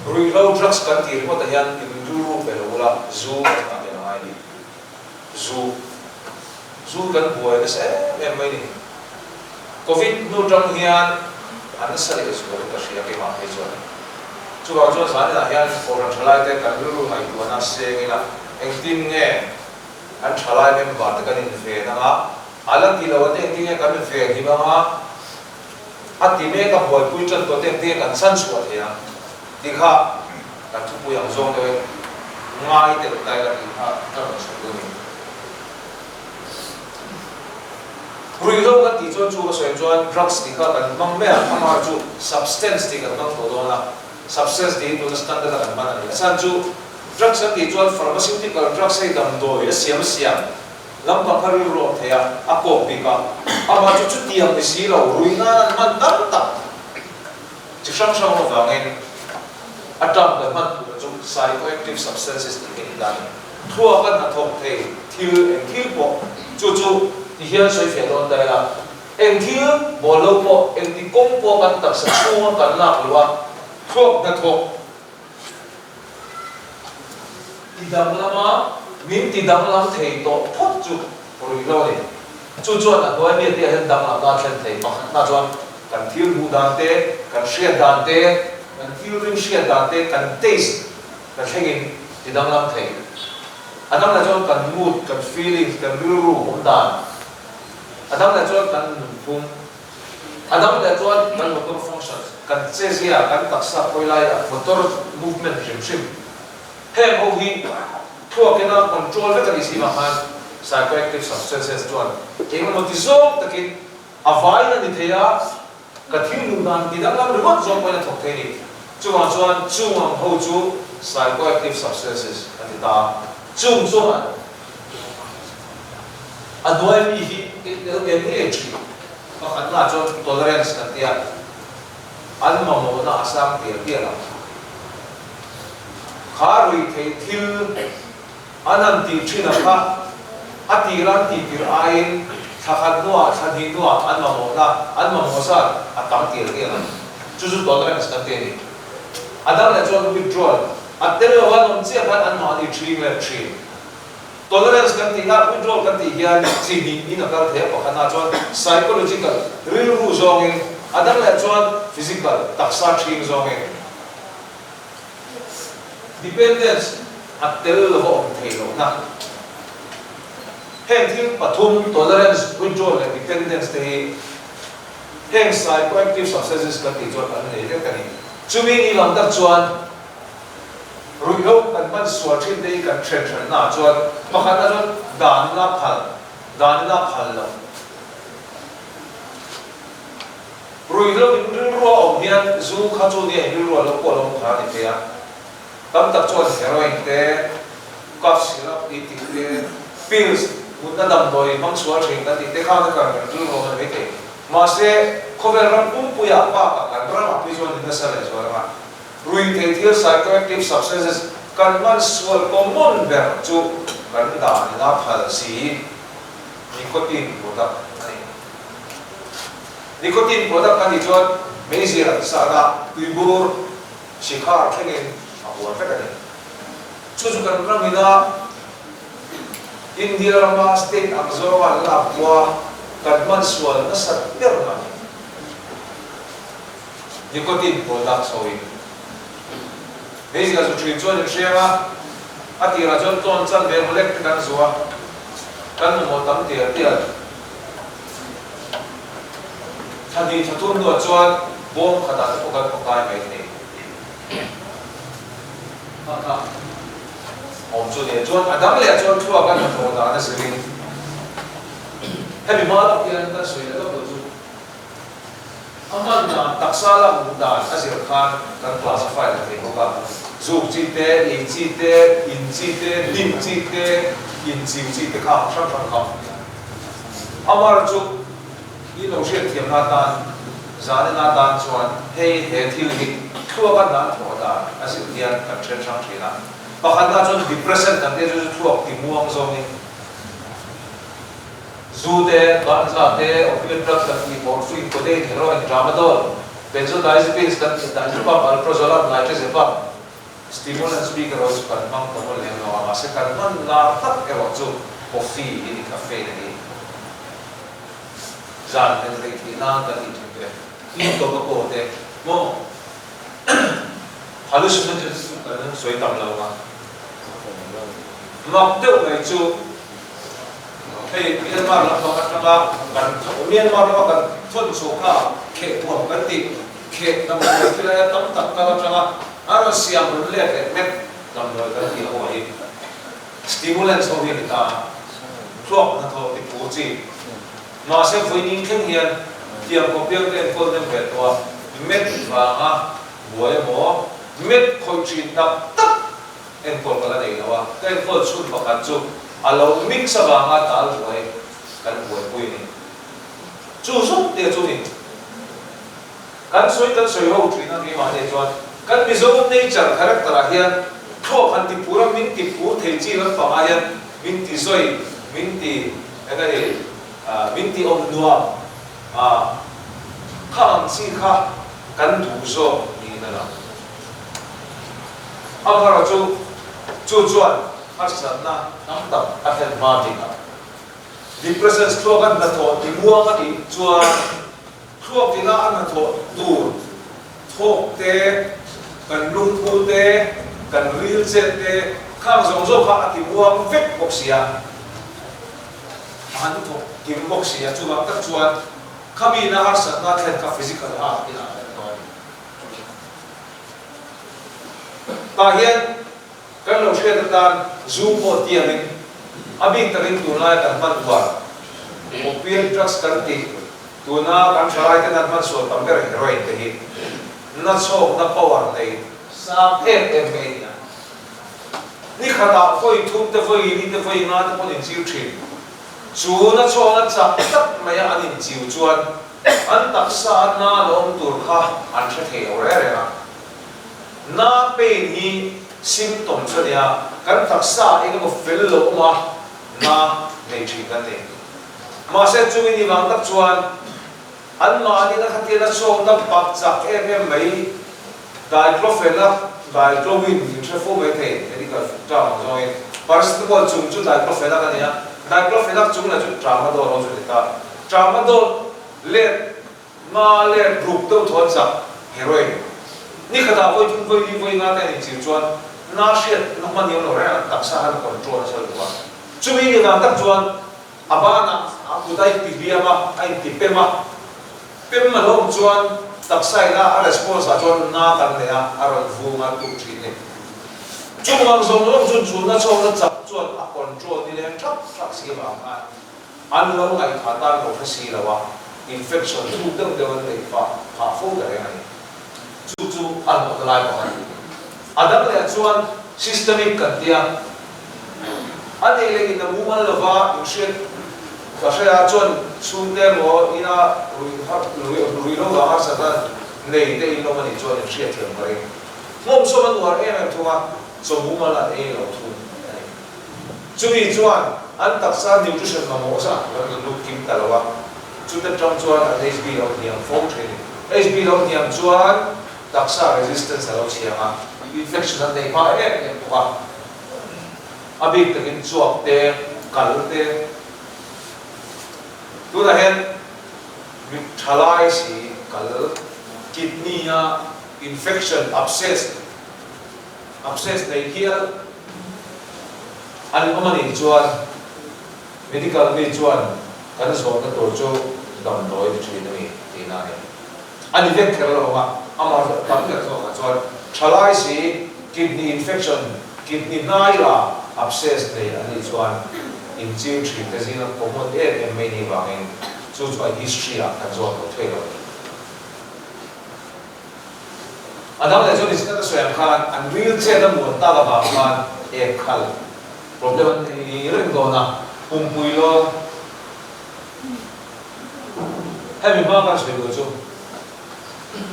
Ruihhlo, drugs, kan tih ringawtah hian in rilru pe lo ula, zu kan ngah tel a ngai ni. Zu. Zu kan buai nasa em em mai ni. Covid hnu tang hian a nasa leh zual ka hria keimah phei chuan. Chuvang chuan zaninah hian Kohhran Thalaite kan rilru ngaihtuahna seng ila engtin nge kan thalai member te kan inven anga, a la ti lo a te engtin nge kan ven him anga, a ti mek a buaipui tan tawh te engtin nge kan chhan chhuah thei ang tih kha kan thupui ang zawng deuhin ngai tel ta ila tih kha ka rawn sawi dawn a ni. Ruihhlo kan tih chuan chu ka sawi chuan drugs tih kha kan hmang mai a, amaherawhchu chu substance tih kan hmang tawh dawn a, substance tih hi tuna standard a kan hman a ni. A chhan chu drugs kan tih chuan pharmaceutical drugs hei damdawi a siam siam lampang kha rilru a awm thei a, a kawk bik a, amaherawhchu chutiang ni si lo ruih nan an hman tam tak chi hrang hrang avangin a term kan hman tur chu psychoactive substances tih hi a ni ta a ni. Thluak a hnathawk thei thil eng thil pawh chu chu ti hian sawi fiah dawn ta ila, eng thil bawl lo pawh, eng ti kawng pawh kan taksa chhunga kan lak loh a, thluak hnathawk ti danglama min ti danglam thei tawh phawt chu ruih lo a ni. Chu chuan a hnuai mi te ah hian danglamna a thlen thei. Pakhatna chuan kan thil hmuh dan te, kan hriat dan te, kan thil rim hriat dan te, kan taste, Ka thlengin ti danglam thei. A dang leh chuan kan mood, kan feelings, kan rilru awm dan. A dang leh chuan kan nunphung. A dang leh chuan kan motor functions, kan chezia, kan taksa khawi laia motor movement hrim hrim. Heng ho hi thluakina control vek a nih si vang khan psychoactive substances chuan engemaw ti zawng takin a vain a ni thei a, Ka thil hmuh dan ti danglam ringawt zawk pawhin a thawk thei a ni. Chuvang chuan chung ang ho chu psychoactive substances a ti ta a. Chung chuan a hnuai mi hi tel ve ngei thin. Pakhatna chuan tolerance kan ti a, an mamawhna a sang tial tial ang. Kha ruihtheih thil An han tih thin ang kha, a tir an tih tirh aiin thla khat hnuah, thla hnih hnuah an mamawhna, an mamawh zat a tam tial tial ang. Chu chu tolerance kan ti a ni. A dang leh chuan withdrawal, a tel lo an awm chiah khan anmahni ṭhing leh ṭhin. Tolerance kan tih a, withdrawal kan tih hian chi hnih in a kal thei a, pakhatna chuan psychological, rilru zawngin, a dang leh chuan physical, taksa ṭhing zawngin. Dependence a tel lova awm thei lohna. Heng thil pathum, tolerance, withdrawal leh dependence te hi heng psychoactive substances kan tih chuan an nei vek a ni. Chumi ni lam tak chuan ruihhlo kan hman sual thin te hi kan then hranna ah chuan pakhatna chuan dan ina phal, dan ina phal loh. Ruihhlo in rilrua awm hian zu kha chu nia in rilrua lo pawh lo awm kha a ni thei a. Tam tak chuan heroin te, cough syrup tih tih te, pills, mutna damdawi hmang sual thin kan tih te khan a kan kan rilru awm a ni maithei. Mahse, khawvel ram pumpuiah bakah kan ramah phei chuan in nasa leh zual anga ruihtheih thil psychoactive substances kan hman sual common ber chu kan dan ina phal si nicotine product a ni. Nicotine product a nih chuan meizial an sat a, tuibur, shikhar thlengin a huam vek a ni. Chu chu kan ram ina India rama state ang zawnga an lak hua kan hman sual nasat ber a ni. Nicotine product sawiin meizial zu thin chuan inhriang a, a tirah chuan tlawn chan ve emaw lek te kan zu a, kan mamawh tam tial tial. Thla hnih thla thum hnuah chuan bawm khatah te pawh kan pakai mai thei. Kha kha awm chu nia chuan a dang leh chuan thluak a hnathawh dan a zirin hemi hma lawk hian kan sawi leh lawk lo chu a hman dan taksa lak luh dan a zir khan kan classify leh thei bawk a, zuk chi te, ei chi te, in chi te, hnim chi te, inchiu chi te kha ang hrang hrang kha. Amar chu i lo hriatthiamna atan, zanina atan chuan hei he thil hi thluak a hna thawh dan a zir hian kan then hrang thin a. Pakhatna chuan depression kan tih chu chu thluak ti muang zawngin zu te, ganja te, opiate drugs kan tih, morphine, codeine, heroin, tramadol, benzodiazepines kan tih, diazepam, alprazolam, nitrazepam, Stimulants bik erawh chu kan hmang ta maw lem lo a, mahse kan hman lar tak erawh chu coffee hi ni, caffeine a ni. Zan men rei theih nan kan tih thin te, tin tobacco te maw? Hallucinogens chu kan sawi tam lo ang a. Mak deuh mai chu hei Myanmar lampang atanga kan Myanmar lama kan thawn chhuah kha khehpuam kan tih kheh damdawi thil aia tam tak kal atanga a rawn siam rawn let leh mek damdawi kan tih ho hi stimulants ho hi a ni ta a, thluak hnathawh ti phur chi. Mahse vawiin thleng hian tiang khawpiang te enkawl nem ve tawh a, met vanga buai emaw, met khawih thin tak tak enkawl ka la nei lo a, ka enkawl chhun pakhat chu a lo mix avanga tal buai kan buaipui a ni. Chu zawk te chu ni. Kan sawi kan sawi ho thin a keimahni chuan kan Mizo nature character ah hian thluak han ti phur a min ti phur thei chi lampang ah hian min ti zawi min ti eng a ni min ti awm nuam a kha ang chi kha kan duh zawk niin a lang. Amaherawhchu chu chuan harsatna tam tak a thlen hma thin a, depression thluak a hnathawh ti muang a nih chuan Thluak ina a hnathawh tur thawk te, kan lungphu te, kan ril chet te, khang zawng zawng kha a ti muang vek bawk si a, a han thawk kim bawk si a, chuvang tak chuan khami ina harsatna thlen kha physical a inah a thlen tawh a ni. Tah hian kan lo hriat atan zu pawh tiangin a bik takin tunlaia kan hman huan opiate drugs kan tih Tuna kan thalaite nan hman sual tam ber heroin te hi na chhawkna power nei sang em em mai a ni a. Ni khatah vawi thum te vawi li te vawi nga te pawn inchiu thin. Chu na chhawkna chak tak maia an inchiu chuan an taksa a na lo awm tur kha an hre thei lo reng reng a. Na pain hi symptom chu a nia, kan taksa eng emaw fel lo awm a na nei thin kan ni. Mahse chumi ni vang tak chuan anmahni na khatian a chhawkna bak chak em em mai diclofenac, diclowin in hre fo mai thei medical term ang zawngin paracetamol chung chu diclofenac a ni a, diclofenac chung lah chu tramadol ho chu a ni ta. Tramadol let nga let ruk deuh thawn chak heroin ni khatah vawi thum vawi li vawi nga te an inchir chuan na hriat na hman i awm lo reng a, taksa khan a control nasa lutuk a. Chumi ni vang tak chuan A banah a kut a inti hliam a, a inti pem a. Pem a hlawm chuan taksa ina a response ah chuan na kan nei a, a rawn vung a tuk thin ni. Chung ang zawng zawng chu chhunna chhawkna chak chuan a control ni leng thak thak si avang khan an lo ngaihthah tan lo hre si lo a, infection thuk deuh deuh an neih fah phah fo ta reng a ni. Chu chu a hlawhna lai pakhat a ni. A dang leh chuan systemic kan tia. A nei leh in a mumal lova inhriat ka hre a, chuan chhungte emaw ina rui lo vang harsatna nei te in awm a nih chuan inhriat thiam ka ring. Hmawm sawm a nuar em em thung a, chaw mumal an ei lo thung a ni. Chumi chuan an taksa nutrition mamawh zah an rawn lut kim ta lo a, chute tang chuan an HB lo hniam fo thin. HB lo hniam chuan taksa resistance a lo chhiang a, infection an nei hma em em bawk a. A bik takin chuak te, kal te, tunah hian mit tha lai si kal, kidney a infection, abscess, abscess nei hial an awm a nih chuan medical mi chuan kan zawhna tur chu damdawi ni thin a ni tihna a ni. A ni vek kher lo ang a, amah zawh tam ber zawkah chuan thalai si kidney infection, kidney hnai la abscess nei an nih chuan inching thin te zinga common em em mai ni vangin chu chu a history ah kan zawt lo thei lo a ni. A dang leh chuan nichina ka sawi ang khan an ril chet a muan tak avang khan ek khal problem an nei reng dawn a, pumpui lawn. Hemi hma kan sawi duh chu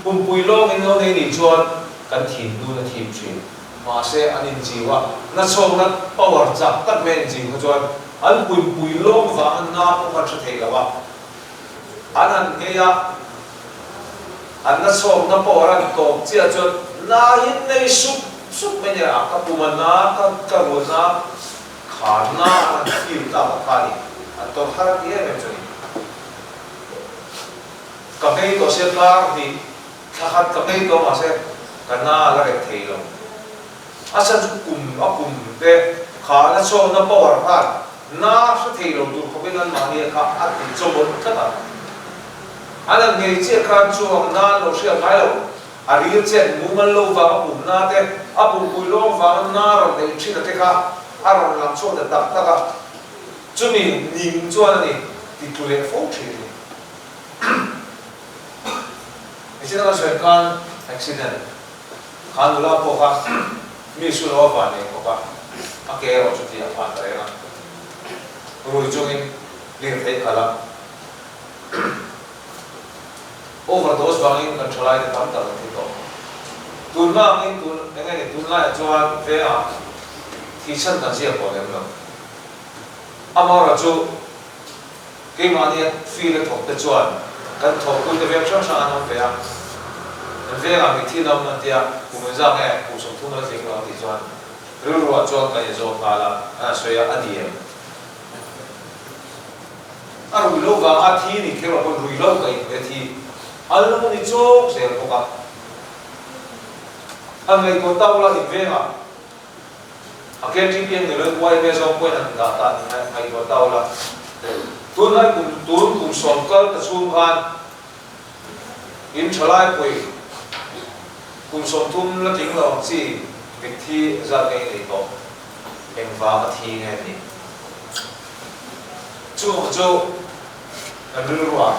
pumpui lawng in lo nei nih chuan kan thin dun a thim thin. Mahse an inchiu a, nachhawkna power chak tak mai an inchiu kha chuan an pumpui lawng vanga na pawh kha tha thei lo a, an han nghei a, an nachhawkna power an tawp chiah chuan na hi nei sup sup mai nia, ka pum a na, ka ka run a. Kha na an feel tak a kha ni. An tawrh har ti em em chu ni. Ka hmei tawh sia kar hnih thla khat ka hmei tawh mahse Ka na la reh thei lo. A chhan chu kum a kum te kha la chawmna power khan na hre thei lo tur khawpin anmahni kha a ti chawmawlh tlat a. An han ngei chiah khan chuang na an lo hriat ngai lo. A ril chet mumal lo vang a pum na te, a pumpui lawng vanga na rawn neih thin a te kha a rawn lang chhuak ta tak tak a. Chumi ning chuan a ni ti tlu leh fo thin a ni. Nichin a kan sawi khan accident kha nula pawh kha mi su lo a van nei khawp a, a ke erawh chu ti a phan ta reng a, rui chungin lirthei khalh a. Overdose vangin kan thalai te tam tak an thi tawh. Tunhma angin tun eng nge ni tunlaiah chuan vengah thihchhan kan ziak tawh lem lo. Amaherawhchu keimahni a field a thawk te chuan kan thawkpui te veng hrang hrang an awm ve a. Kan vengah mitthi an awm an tia kum engzah nge kum 30 a tling lo an tih chuan rilruah chuan kan inzawm nghal a, an han sawi a, a ni em? A rui lo vang a thi ni kher pawh rui lo ka inhmeh thi an lo ni chawk zel bawk a. Han ngaihtuah ta ula in vengah a KTP an ni lo in yma zawng pawhin an dah ta ni ngaihtuah ta ula. Tunlai kum tun kum sawm kal ta chhung khan in thalai pawih kum 30 la tling lo ang chi mitthi zat ngei nei tawh engvang a thi nge ni. Chung chu kan rilruah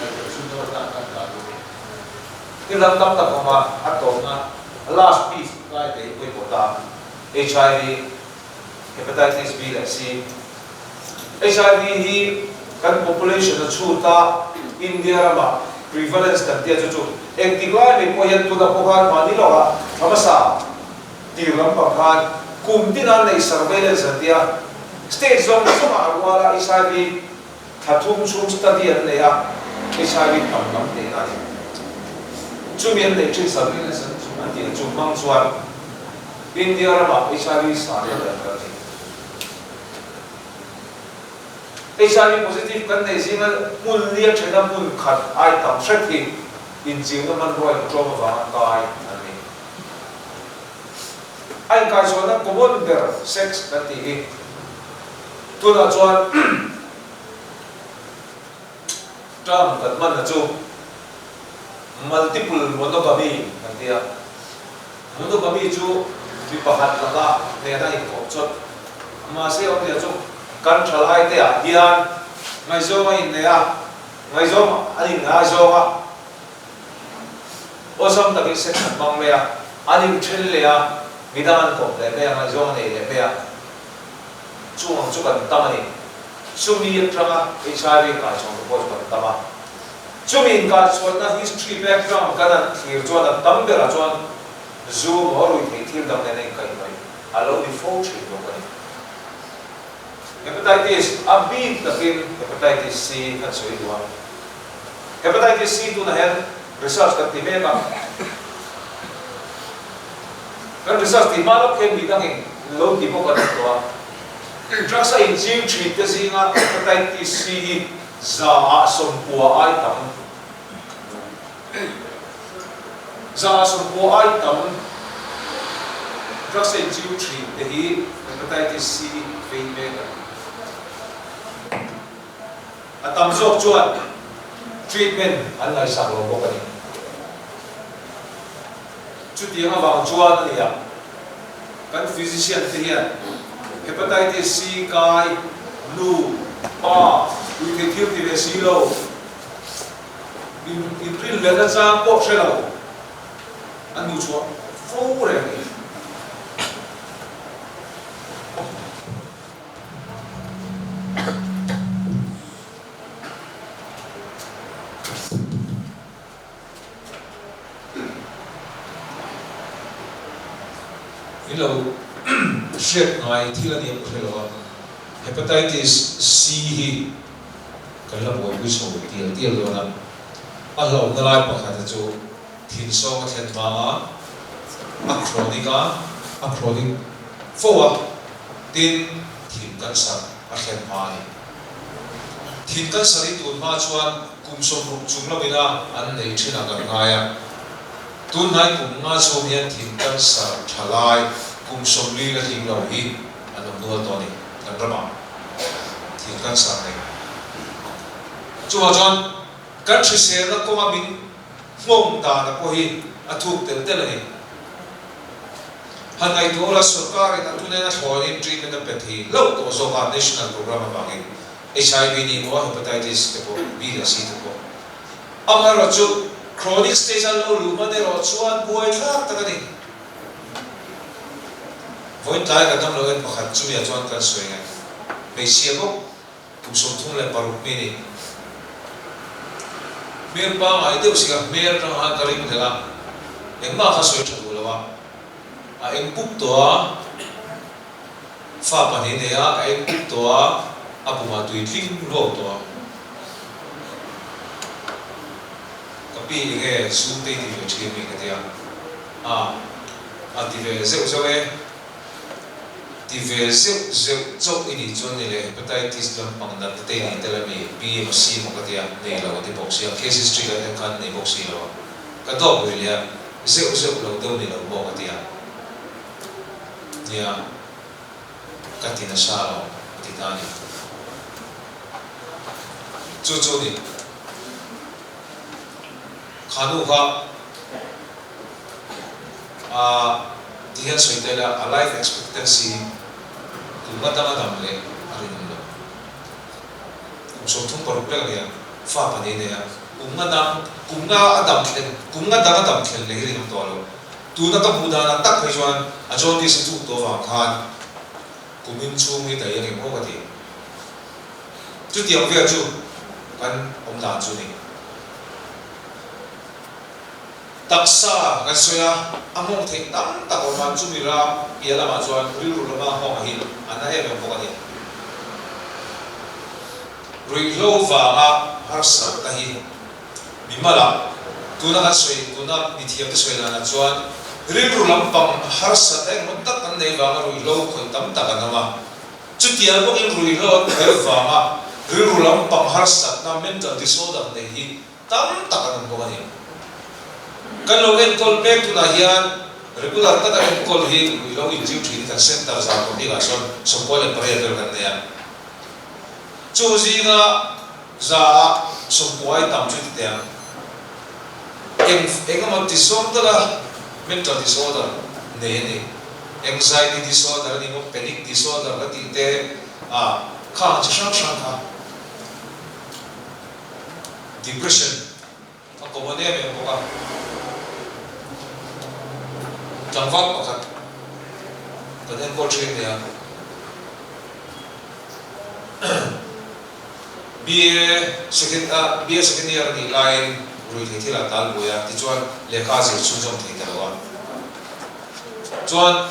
ngaihtuah chhun dawn atan kan dah duh a ni. Thil dang tam tak awm a, a tawpna last piece lai te hi pawimawh ta, HIV, Hepatitis B leh C. HIV hi kan population a chhut a, India ramah prevalence kan tia chu chu engtik lai mai pawh hian tunah pawh khan mahni lawkah thla hmasa tir lampang khan kum tina neih surveillance an tia, State zawng zawngah a rual a HIV thla thum chhung study an nei a, HIV tam lam tehna a ni. Chumi an neih thin surveillance an tih chu hmang chuan India ramah HIV san na ber kan ni. HIV positive kan neih zinga hmun lia thena hmun khat ai tam hret hi inchilna hmanrua inṭawm avanga kai an ni. A inkaichhuahna common ber sex kan tih hi tunah chuan term kan hmanna chu multiple monogamy kan ti a. Monogamy chu mi pakhat laka hnena inkawp chawt. Mahse awmzia chu kan thalai te ah hian ngaihzawng a innei a, ngaihzawng an inngaizawng a. Awlsam takin sex an hmang mai a, an inthen leh a, midang an kawp leh mai a, ngaihzawng a nei leh mai a, chung ang chu kan tam a ni. Chumi atanga HIV kaichhuahna pawh chu kan tam a. Chumi inkaichhuahna history background kan han thlir chuan a tam berah chuan zu maw rui theih thil dang nen a inkaihhnawih a lo ni fo thin bawk a ni. Hepatitis, a bik takin Hepatitis C kan sawi duh a. Hepatitis C tunah hian research kan ti mek a. Kan research tih hma lawk hian mi dangin lo ti bawk an awm tawh a. Drugs a inching thin te zinga Hepatitis C hi 9% ai tam 9% ai tam drugs a inching thin te hi Hepatitis C vei mek an ni. A tam zawk chuan treatment an ngaihsak lo bawk a ni. Chutiang avang chuan a nia, kan physician te hian Hepatitis C kai, nu, pa, ui thei thil ti leh si lo, in inrin leh nachang pawh hre lo an hmuh chhuah fo reng a ni. In lo hriat ngai thil a ni ang ka hre lo a, Hepatitis C hi kan la buaipui chho tial tial dawn a, a hlauhna lai pakhat chu thinsawng a thlen hma a, a chronic a, a chronic fo a, tin thin cancer a thlen hma a ni. Thin cancer hi tun hma chuan kum 60 chung lamina an nei thin ang kan ngai a. Tunhnai kum nga chhung hian thin cancer thalai kum 40 la tling lo hi an awm nual tawh a ni kan ramah thin cancer nei. Chuvang chuan kan hriselna kawnga min nghawng dana pawh hi a thuk tel tel a ni. Han ngaihtuah ula sorkarin a tunena thlawnin treatment a pe thei hlauh tawh zawk a national programme avangin HIV ni maw hepatitis te pawh B leh C te pawh. Amaherawhchu chronic stage a lo luh hman erawh chuan buaithlak tak a ni. Vawiin tlai ka dam lo en pakhat chumi ah chuan kan sawi nge hmeichhia bawk kum 36 mi ni. Hmel pangngai deuh si kha hmel atang khan ka ring hlel a, engmah kha sawi tha duh lo a, a eng pup tawh a, fa pahnih nei a, a eng pup tawh a, a pumah tui tling ruak tawh a. Ka pi enge sum te i ti ve thin mi ka ti a, a a ti ve zeuh zeuh e. Ti ve zeuh zeuh chauh i nih chuan ni leh hepatitis lampang natna te i nih tel a mi? Pi emaw C emaw ka ti a, nei lo a ti bawk si a, case history kan en khan nei bawk si lo a, ka dawp lui leh a, zeuh zeuh lo deuh ni lo maw ka ti a, nia ka ti nasa lo a ti ta a ni. Chu chu ni kha nu kha. A ti hian sawi ta ila, a life expectancy kum nga dang a dam leh a rinawm lo. Kum 36 lek a nia, fa pahnih nei a, kum nga dang, kum nga a dam thlen, kum nga dang a dam thlen leh hi rinawm tawh lo. Tuna ka hmuh danah tak phei chuan a jaundice a tuk tawh avang khan kum in chhung hi daih a ngem aw ka ti. Chutiang vel chu kan awm dan chu ni. Taksa kan sawi a, a nghawng theih tam tak awm a, chumi ram piah lamah chuan rilru lama nghawng a hi a na em em bawk a ni. Ruihhlo vanga harsatna hi mimal ah tuna kan sawi, tuna mithiamte sawi danah chuan rilru lampang harsatna engemaw tak kan nei vanga ruihhlo khawih tam tak an awm a, chutiang bawkin ruihhlo an khawih vanga rilru lampang harsatna, mental disorder, nei hi Tam tak an awm bawk a ni. Kan lo enkawl mek tunah hian regular taka enkawl hi ui lo inchiu thin hi kan center zau tawh bikah sawn 98 vel kan nei a. Chu zinga za ah 90 ai tam chu ti teh ang. Eng eng emaw ti zawng dala mental disorder nei a ni. Anxiety disorder a ni maw, panic disorder ka tih te ah khang chi hrang hrang kha. Depression a common em em bawk a, tlangval pakhat kan enkawl thin nia. BA second a BA second year a nih laiin ruihtheih thil ah tal buai a, tichuan lehkha a zir chhunzawm thei ta lo a. Chuan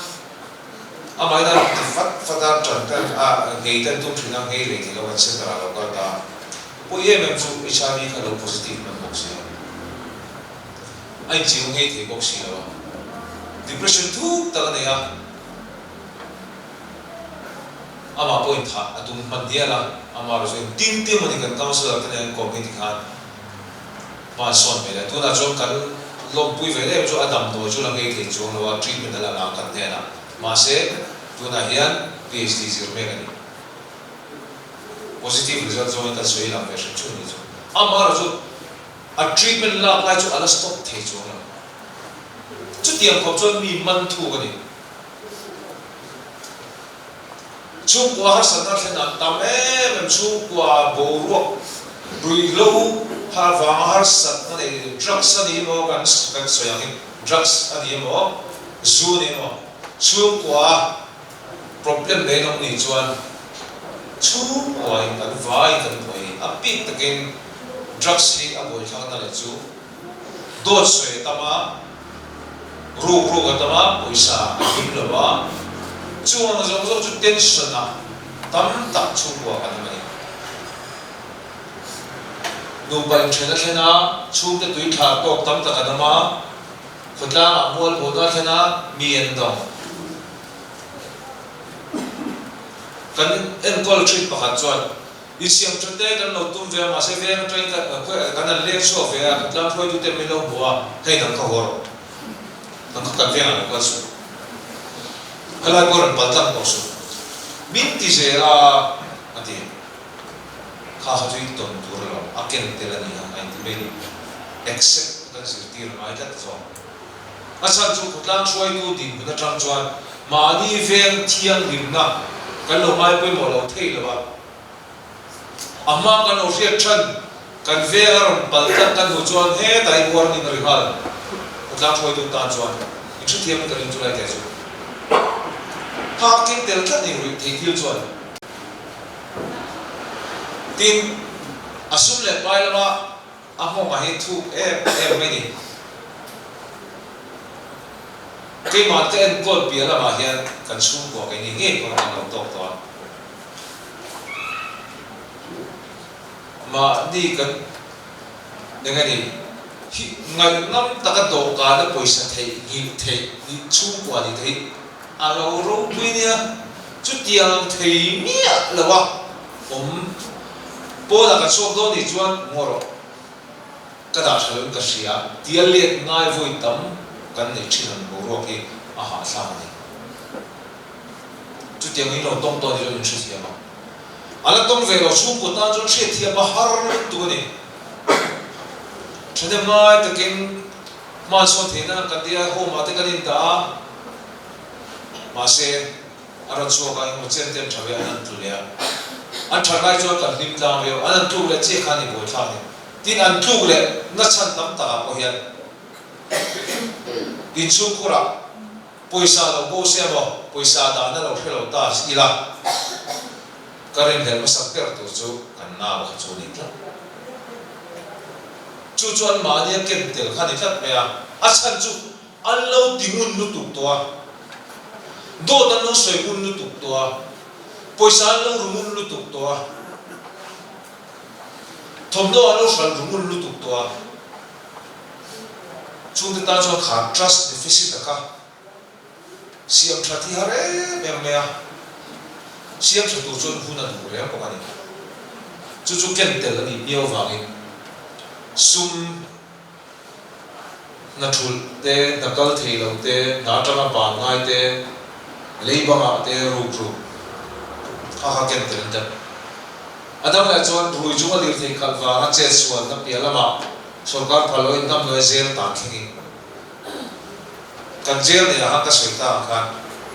Amahin a rawn ti fat fat a, ṭan ten a ngei ten tum ṭhin a, ngei lei thei lo kan center ah lo kal ta a. Pawi em em chu HIV kha lo positive hman bawk si a, a inchiu ngei thei bawk si lo a, depression thuk tak a nei a, amah pawhin thah a tum hman dial a, amah erawh chu engtin tin mawni kan counsellor te nen an kawm hi tikhan hma an sawn ve leh. Tunah chuan kan lawmpui ve em chu a damdawi chu la ngei thei chuang lo a, treatment a la la kan hnenah. Mahse, tunah hian PhD zir mek a ni. Positive result zawngin kan sawi lang ve hrim chu a ni chu. Amaherawh chu a treatment lak lai chu a la stop thei chuang lo. Chutiang khawp chuan mi man thuk a ni. Chhungkua harsatna thlen an tam em em, chhungkua boruak ruihhlo har vanga harsatna nei drugs a ni emaw kan kan sawi ang hi drugs a ni emaw zu a ni emaw chhungkua problem nei an awm nih chuan chhungkua in kan vai kan buai a bik takin drugs hi a buaithlakna leh chu dawt sawi a tam a, ruk ruk a tam a, pawisa a him lo a, chuang zawng zawng chu tension ah tam tak chhungkua kan awm a ni. Nupa inthen a thlen a, chhungte tui thlar tawk tam tak an awm a, khawtlang ah mual pawhna a thlen a, mi an dawng. Kan enkawl thin pakhat chuan Insiam tha te kan lo tum ve a, mahse veng atangin kan kan han leng chhuak ve a, kan tlang hruaitute min lo hmu a, hei nang kha haw rawh. Nang kha kan vengah lo kal suh. Helai pawh rawn pal tlang tawh suh. Min ti zel a, a ti. Kha kha chu i tawn tur a lo, a ken tel a ni a, a inti mai ni. Accept kan zirtir a ngai tlat zawk. A chhan chu khawtlang hruaitu dinhmun atang chuan mahni veng thianghlimna kan lo ngai pawimawh lo thei lo a. A hma kan lo hriat than, kan veng a rawn pal tlat kan hmuh chuan hetah hi warning a ri nghal. Khawtlang hruaitu tan chuan in hrethiam in ka ring chu lai teh chu. Nghak keng tel tlat ni ruih thei thil chuan. Tin, a sum leh pai lama a nghawngah hi thuk em em mai ni. Keimah ka enkawl piah lamah hian kan chhungkua keini ngei pawh kan lo tawk tawh a. Mahni kan eng a ni hi ngaihnam taka dawhkana pawisa theih nghilh theih nih chhungkua nih theih a lo ropui nia. Chutiang thei miah lo a awm. Pawnah kan chhuak dawn nih chuan ngaw rawh. Ka dah tha loin ka hria. Tia let ngai vawi tam kan neih thin ang boruak hi a hahthlak a ni. Chutiang in lo tawng tawh ni chuan min hrethiam ang. A la tawng ve lo chhungkaw tan chuan hriatthiam a har lutuk a ni. Thahnem ngai takin hmansawn theihna kan tia home ah te kan indah a, mahse, A rawn chhuak a, engmaw chen te an tha ve a, an han tlu leh a. An that lai chuan kan hlim tlang viau, an han tluk leh chiah khan i buai thlak ni. Tin, an tluk leh na chhan tam takah pawh hian inchhungkhurah pawisa lo bo se emaw, pawisa dahna lo hre lo ta ila, ka rinhlelh hmasak ber tur chu kan nau kha chu a ni tlat. Chu chu anmahnia ken tel kha a ni tlat mai a, a chhan chu An lo ti ngun lutuk tawh a, dawt an lo sawi ngun lutuk tawh a, pawisa an lo ru ngun lutuk tawh a, thawmhnaw an lo hralh ru ngun lutuk tawh a, chungte tan chuan kha trust deficit a kha siam tha thi har em em mai a, siam tha tur chuan hun a duh reng bawk a ni. Chu chu ken tel a nih miau vangin sum. Hna thulh te, hna kal thei lo te, hna atanga ban ngai te, lei bangah te ruk ruk kha kha ken tel deuh. A dang leh chuan rui chunga lirthei khalh vanga chet sualna piah lamah sorkar phal loin hnamnawi zel tan thlengin kan jail neih ah khan ka sawi ta ang khan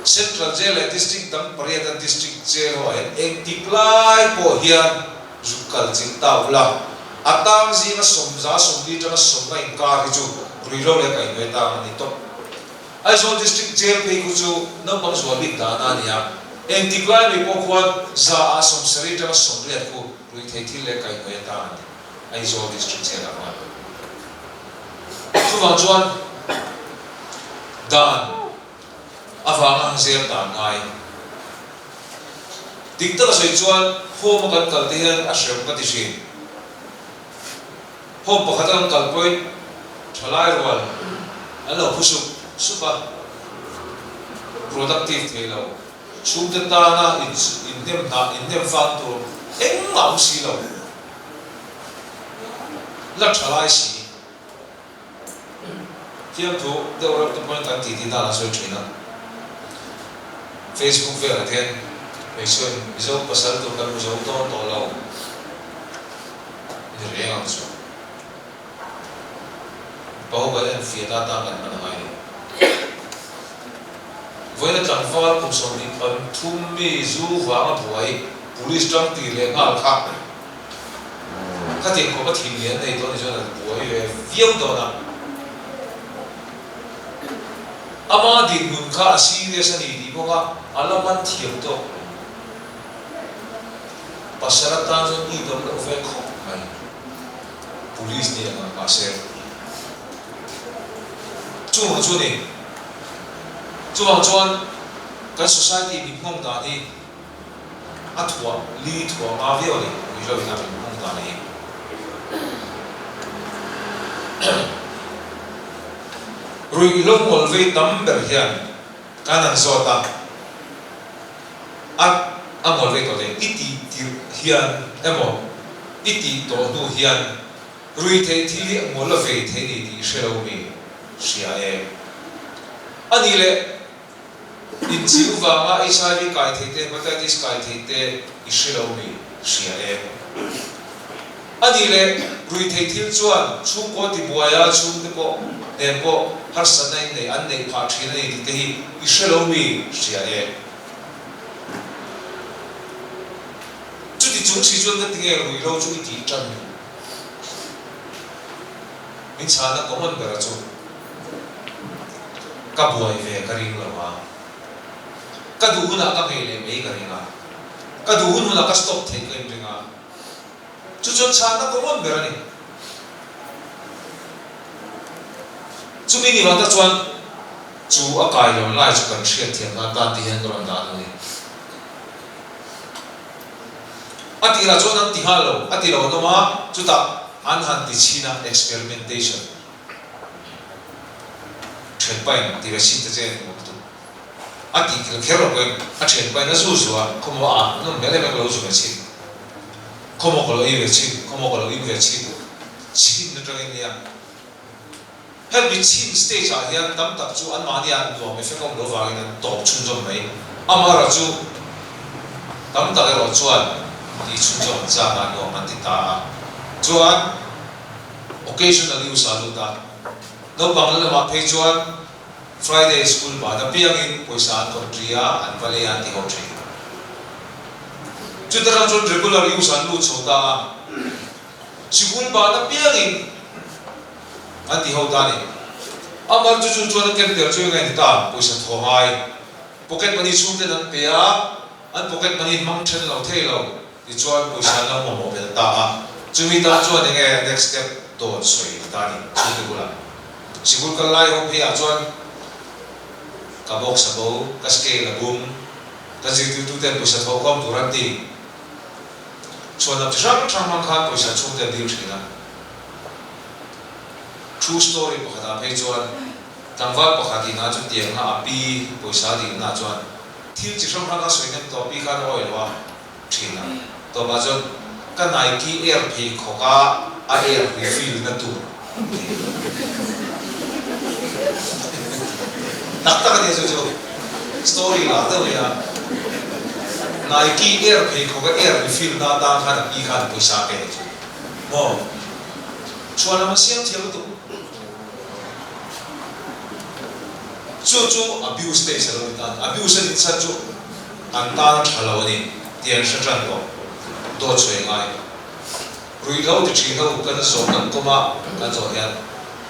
Central Jail leh District dang pariata District Jail ho ah hian engtik lai pawh hian Zuk kal chilh ta ula, a tang zinga sawmza 40 tanga sawmna inkar hi chu ruihlo leh kaihnuai tang a ni tawp. Aizawl District Jail phei khu chu naupang zual bik dahna a ni a, engtik lai mai pawh khuan za ah 70 tanga 80 khu ruihthei thil leh kaihnuai atang a ni Aizawl District Jail ah khuan. Chuvang chuan dan avanga zel dan ngai. Dik taka sawi chuan home a kan kal te hian a hrem ka ti thin. Home pakhat a kan kal pawhin thalai rual an lo phu sup sup a, productive thei lo, chhungte tana inhnem hnah, inhnem fang tur engmah awm si lo, la thalai si. Thiamthu deuh reuh te pawhin kan titi dan a sawi thin a, Facebook velah te hian hmeichhe Mizo pasal tur kan hmu zo dawn tawh lo ni reng ang chu. Mipa ho kan enfiahna atan kan hman a ngai a ni. Vawiina tlangval kum 23 mi zu vanga buai police tang tir leh nghal kha. Khatiang khawpa thil lian nei dawn ni chuan an buai ve viau dawn a. Ama dinhmun kha a serious a ni tih bawk a, a la man thiam tawk lo. Pasal atan chuan i dawm loh ve khawp mai. Police nih ang ang mahse. Chuvang chu a ni. Chuvang chuan kan society min nghawng dan hi. A thuah li thuah nga viau a ni, Mizo in a min hmang dan hi. Ruih lo ngawl vei tam ber hian kan han zawt a, a a ngawl vei tawh thei, i tih tirh hian emaw i tih tawh hnu hian ruih theih thil hi a ngawl a vei thei ni tih i hre lo mi hria e. A nih leh inchiu vanga HIV kai thei te, hepatitis kai thei te i hre lo mi? Hria e. A nih leh ruihtheih thil chuan chhungkaw tibuaia chhungte pawh nen pawh harsatna in neih an neih phah thin a ni tih te hi i hre lo mi? Hria e. Chuti chung si chuan ka ti nge ruihhlo chu i tih tan ni? Min chhana common bera chu ka buai ve ka ring lo a, ka duh hunah ka nghei leh mai ka ring a, ka duh hun hunah ka stop theih ka inring a, chu chuan chhana common ber a ni. Chumi ni vang tak chuan chu a kai lo lai chu kan hriat thiam nan tan ti hian ka rawn dah a ni. A tirah chuan an ti nghal lo, a ti lo an awm a, chutah an han ti chhin a, experimentation. Thianpain ti ve chhin ta che an awm tuk. A tih kher kher lo pawhin a thianpain a zu zu a, khawmaw a an awm hmel em em ka lo zu ve chhin, khawmaw ka lo ei ve chhin, khawmaw ka lo in ve chhin, chhin atangin nia. Hemi chhin stage ah hian tam tak chu anmahni ah nuam effect a awm lo vangin an tawp chhunzawm mai. Amaherawh chu tam tak erawh chuan tih chhunzawm an chak a, nuam an ti ta a. Chuan occasional use ah lut a. Naupang la lamah phei chuan Friday school ban apiangin pawisa an country a, an va lei a an ti ho thin. Chuta tang chuan regular use ah an lut chho ta a. Sikul ban apiangin an ti ho ta a ni. Amar chu chu chuan a ken tel chu enga ni ta, pawisa thaw ngai. Pocket money chhungten an pe a, an pocket money hmang then lo thei lo tichuan pawisa an lo mamawh belh ta a. Chumi tan chuan enge next step dawt sawi ni ta a ni chhungte bulah. Sikul kal lai ho pheiah chuan ka box a bo, ka scale a bung, ka zirtirtuten pawisa thawh khawm tur an ti. Chhuanlam chi hrang hrang hmang khan pawisa chhungte an dil thin a. True story pakhatah phei chuan tlangval pakhat inah chu tiangna a pi pawisa dilna chuan thil chi hrang hrang kha sawi hnem tawh pi khan a awih lo a thin a. Tawpah chuan ka Nike Air pheikhawk a a air refill na tur Tak tak a nia chu chu story lah deuh nia. Nike Air pheikhawk a air refill na atan khan a pi khan pawisa a pe chu maw. Chhuan lam a siam thiam lutuk. Chu chu abuse stage a lo ni ta. Abuse a nih chhan chu an tan a tha lo a ni tih an hre tan tawh. Dawt sawi ngai. Ruihhlo ti thin ho kan zawh kan kawm a, kan zawh hian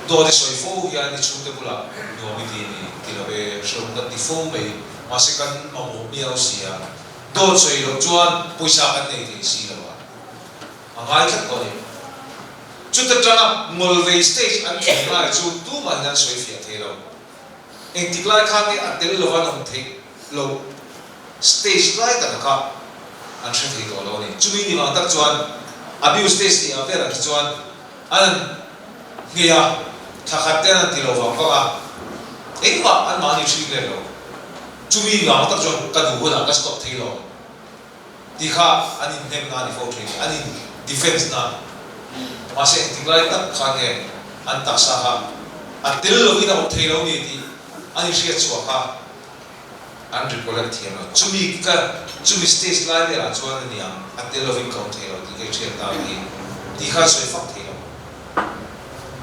dawt i sawi fo hian i chhungte bulah nuam i ti ni ti lo e, hrehawm kan ti fo mai, mahse kan mamawh miau si a, dawt sawi loh chuan pawisa kan nei thei si lo a, a ngai tlat tawh a ni. Chuta tanga ngawlvei stage an thleng lai chu tumah hian an sawi fiah thei lo. Engtik lai khan nge a tel lova an awm theih loh stage lai taka kha an hre thei tawh lo a ni. Chumi ni vang tak chuan abuse stage tih ang velah khi chuan an han nghei a, thla khat te an han ti lo vang vang a, engmah anmahni hring let lo. Chumi vang tak chuan ka duh hunah ka stop thei lo tih kha an inhnemna a ni fo thin, an in defence na. Mahse engtik lai tak khan nge an taksa kha a tel lovin a awm thei lo ni tih an inhriat chhuah kha an recollect thiam lo. Chumi ka chumi stage lai velah chuan a niang a tel lovin ka awm thei lo tih ka inhriat ta hi tih kha sawi fak thei lo.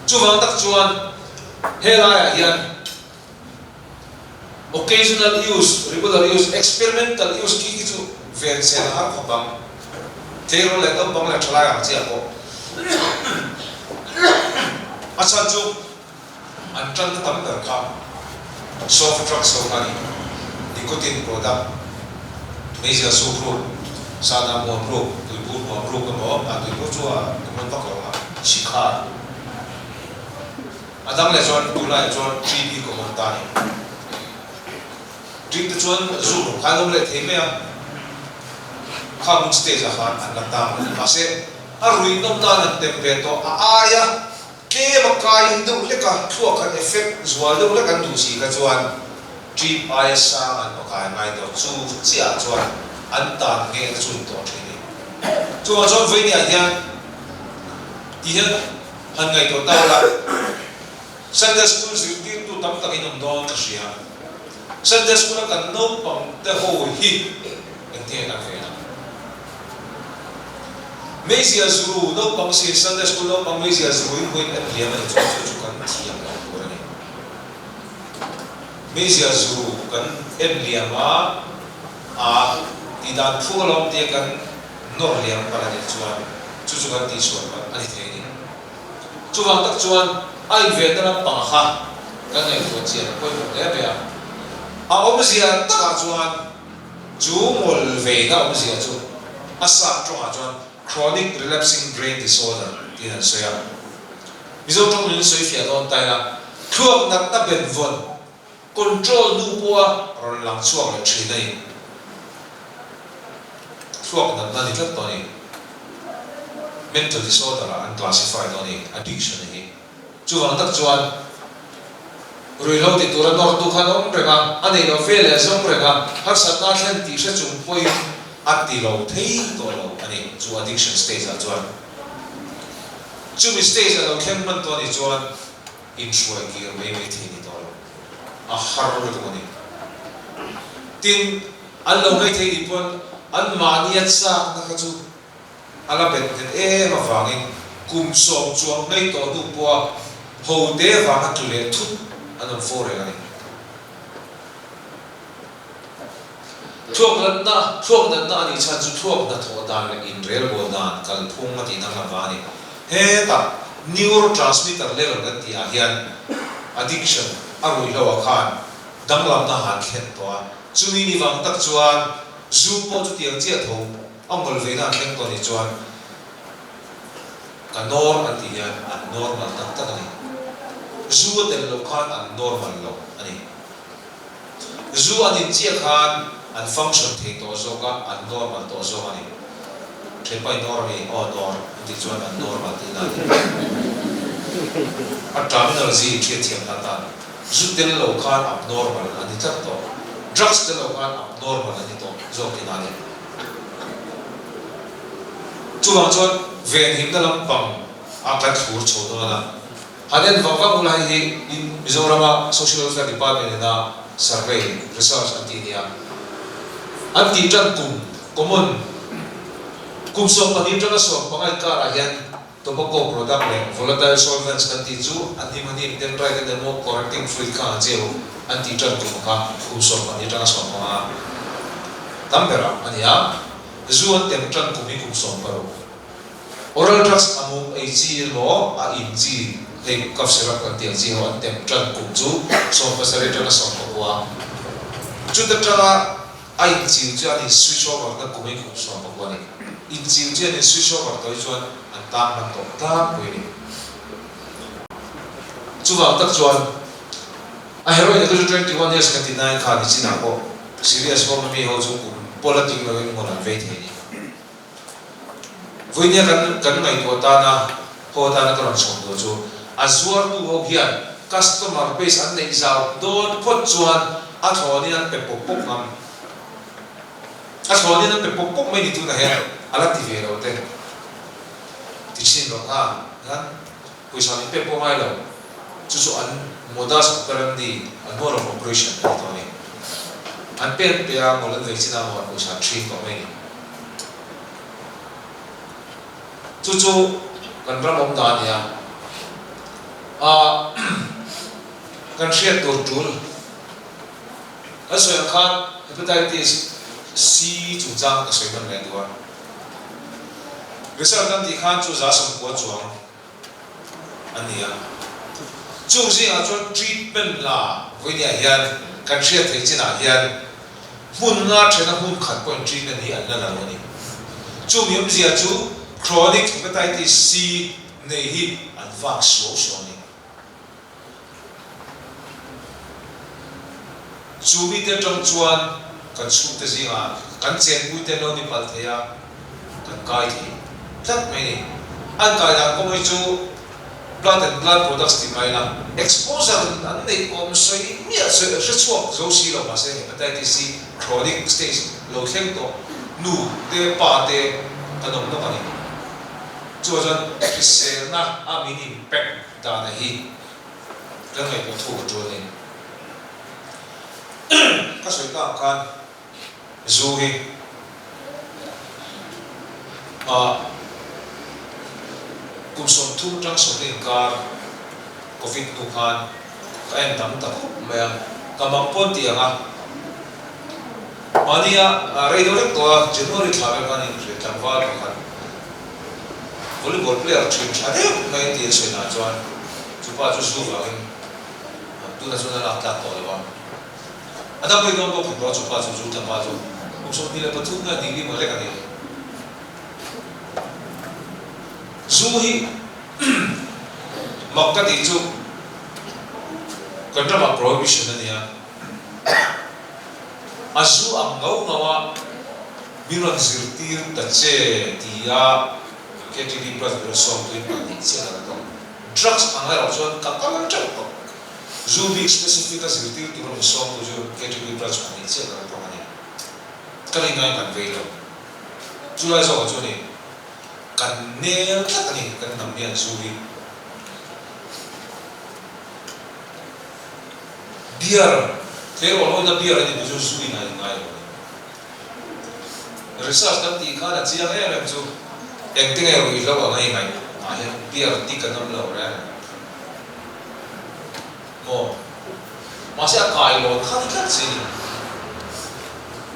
Chuvang tak chuan helaiah hian Occasional use, regular use, experimental use khi khi chu ven chen a har khawp ang. Tleirawl leh naupang leh thalai ang chiah pawh a chhan chu an tan na tam ber kha soft drugs ho kha a ni. Nicotine product, meizial suk ruk, sahdah muam ruk, tuibur muam ruk emaw, a tuibur chu a common vak lo ang a, shikhar. A dang leh chuan tunlaiah chuan drip hi common ta a ni. Drip te chuan zu rawng kha an awm leh thei mai a, kha hmun stage ah khan an la tang a ni. Mahse, a ruih nawm nan an tem ve tawh, a aia tlem a kai deuh hlek a, thluak khan effect zual deuh hlek an duh si kha chuan drip aia sang an pakai ngai tawh. Chu chiah chuan an tan ngheh na chu in tawh thin a ni. Chuvang chuan vawinia hian ti hian Han ngaihtuah ta ula, Sunday School zirtirtu tam tak in awm dawn ka hria. Sunday School a kan naupang te ho hi engtin nge kan ven ang? Meizial zuru naupang si Sunday School naupang meizial zuru in huin en liam a ni chuan chu chu kan thiam lo tur a ni. Meizial zuru kan en liam a, a tih dan thu alawm tia kan nawr liam palh a nih chuan chu chu kan tihsual palh a ni thei a ni. Chuvang tak chuan a invenna lampang kha kan ngaihtuah chian a pawimawh hle mai a. A awmzia takah chuan chu ngawl veina awmzia chu a sap tawngah chuan chronic relapsing brain disorder tiin an sawi a. Mizo tawng in sawi fiah dawn ta ila, thluak natna benvawn, control, hnu pawha rawn lang chhuak leh thin a ni. Thluak natna ni tlat tawh a ni. Mental disorder ah an classify dawn a ni, addiction a hi. Chuvang tak chuan ruihhlo ti tura nawrtu khan a awm reng a, a neih loh ve leh a zawng reng a, harsatna a thlen tih hre chung pawhin a ti lo thei tawh lo a ni, chu addiction stage ah chuan. Chumi stage a lo thleng hman tawh a nih chuan inhruai kir mai mai thei ni tawh lo, a har lutuk a ni. Tin, an lo ngei thei nih pawn anmahni a chakna kha chu A la bet nghet em avangin kum sawm chuang ngei tawh hnu pawha hote vanga tlu leh thut an awm fo reng a ni. Thluak natna, Thluak natna a nih chhan chu thluak hnathawh dan leh inrelbawl dan kalphung a tih danglam vang a ni. Hetah neurotransmitter level kan tih ah hian addiction a ruihlo ah khan danglamna han thlen tawh a, chumi ni vang tak chuan zu pawh chutiang chiah tho A ngawl veina an thleng tawh nih chuan ka nawr an tih hian an normal tak tak a ni. Zu a tel loh khan an normal lo a ni. Zu an in chiah khan an function thei tawh zawk a, an normal tawh zawk a ni. Ṭhenpa i nawr a mi? Aw nawr an tih chuan an normal tihna a ni. A terminology hriatthiam na atan zu tel lo khan abnormal a ni tlat tawh. Drugs tel lo khan abnormal a ni tawh zawk tihna a ni. Chuvang chuan venhimna lampang a kan thlur chho dawn a, han en vang vang ula hei hi in Mizorama Social Welfare Department ina survey research an tih nia, an tih tan kum common kum 12 tanga 15 inkarah hian Tobacco product leh volatile solvents kan tih chu a hnim a hnim dendrite an emaw correcting fluid kha ang chiah u an tih tan tum kha kum 12 atanga 15 tam ber ah a ni a, zu an tem tan kum hi kum 16. Oral drugs a mum ei chi emaw a in chi hei cough syrup kan tih ang chi ho an tem tan kum chu 17 atanga 19. Chuta tanga A inchiu chu an in switch over na kum in kum 19 a ni. Inchiu chu an in switch over tawh hi chuan an tan hman tawh tlangpui a ni. Chuvang tak chuan a heroine te chu 21 years kan ti nain kha nichinah pawh serious home a mi ho chu kum pawl a tling loin ngawn an vei thei a ni. Vawinia kan kan ngaihtuah tana haw tana ka rawn chhawm tur chu a zuartu ho hian customer base an neih zau dawn phawt chuan a thlawnin an pe pawp pawp ngam. A thlawnin an pe pawp pawp mai ni tunah hian a la ti ve lo te ti thin rawh nga hian pawisa min pek pawh ngai lo chu chu an modus operandi an mode of operation a ni tawh a ni. An pen pe a ngawl an vei chin a maw an pawisa an thin tawh mai ni. Chu chu kan ram awm dan a nia. Ahh kan hriat tur tul kan sawi ang khan Hepatitis C chungchang ka sawi hman leh duh a. Result kan tih khan chu 9% chuang a ni a. Chung zingah chuan treatment la vawinia hian kan hriat theih chinah hian hmun nga thena hmun khat pawhin treatment hi an la la lo a ni. Chumi awmzia chu chronic hepatitis C nei hi an vak suau suau a ni. Chu mite atang chuan kan chhungte zingah kan chenpuite an lo ni palh thei a, kan kai thei tlat mai a ni. An kai dan kawng hi chu blood and blood products tih mai la, exposure an neih awm sawi miah sawi hre chhuak zo si lo mahse hepatitis hi chronic stage lo thleng tawh nu te pa te kan awm nawk a ni. Chuvang chuan hriselna a min impact Dana hi kan ngaihtuah thu ka tul a ni. Ka sawi ta ang khan zu hi ah kum 30 atang 40 inkar Covid hnu khan ka en tam ta khawp mai a, ka mang pawn tih ang a. Mahnia rei deuh lek tawh a, January thla vel khan inhre tlangval pakhat volleyball player thin tha deuh mai a ti a sawi nah chuan chu pa chu zu vangin tunah chuan a lak tlak tawh lo a. A dam rei dawn bawk hek lo a, chu pa chu zu tlangval chu kum 23 nge degree maw lek a ni. Zu hi mak ka tih chu kan ramah prohibition a ni a. A zu ang ngau ngau a, min rawn zirtir ta che tia KTV Plus Bureau sawmtuin pahnih chiah ka la tawng. Drugs ang erawh chuan ka kal teuh tawh. Zu bik specific a zirtir tur a min sawmtu chu KTV Branch pahnih chiah ka la tawng a ni. Ka rin aiin kan vei lo. Chulai zawkah chuan i kan nel tlat a ni kan hnam hian zu hi. Beer, tleirawl hawina beer a ni chu zu in a in ngai lo a ni. Research kan tih khan a chiang em em chu engte nge ruihhlo ang a ingaih ah hian beer tik an awm lo reng maw? Mahse a kailawn kha ni tlat si a ni.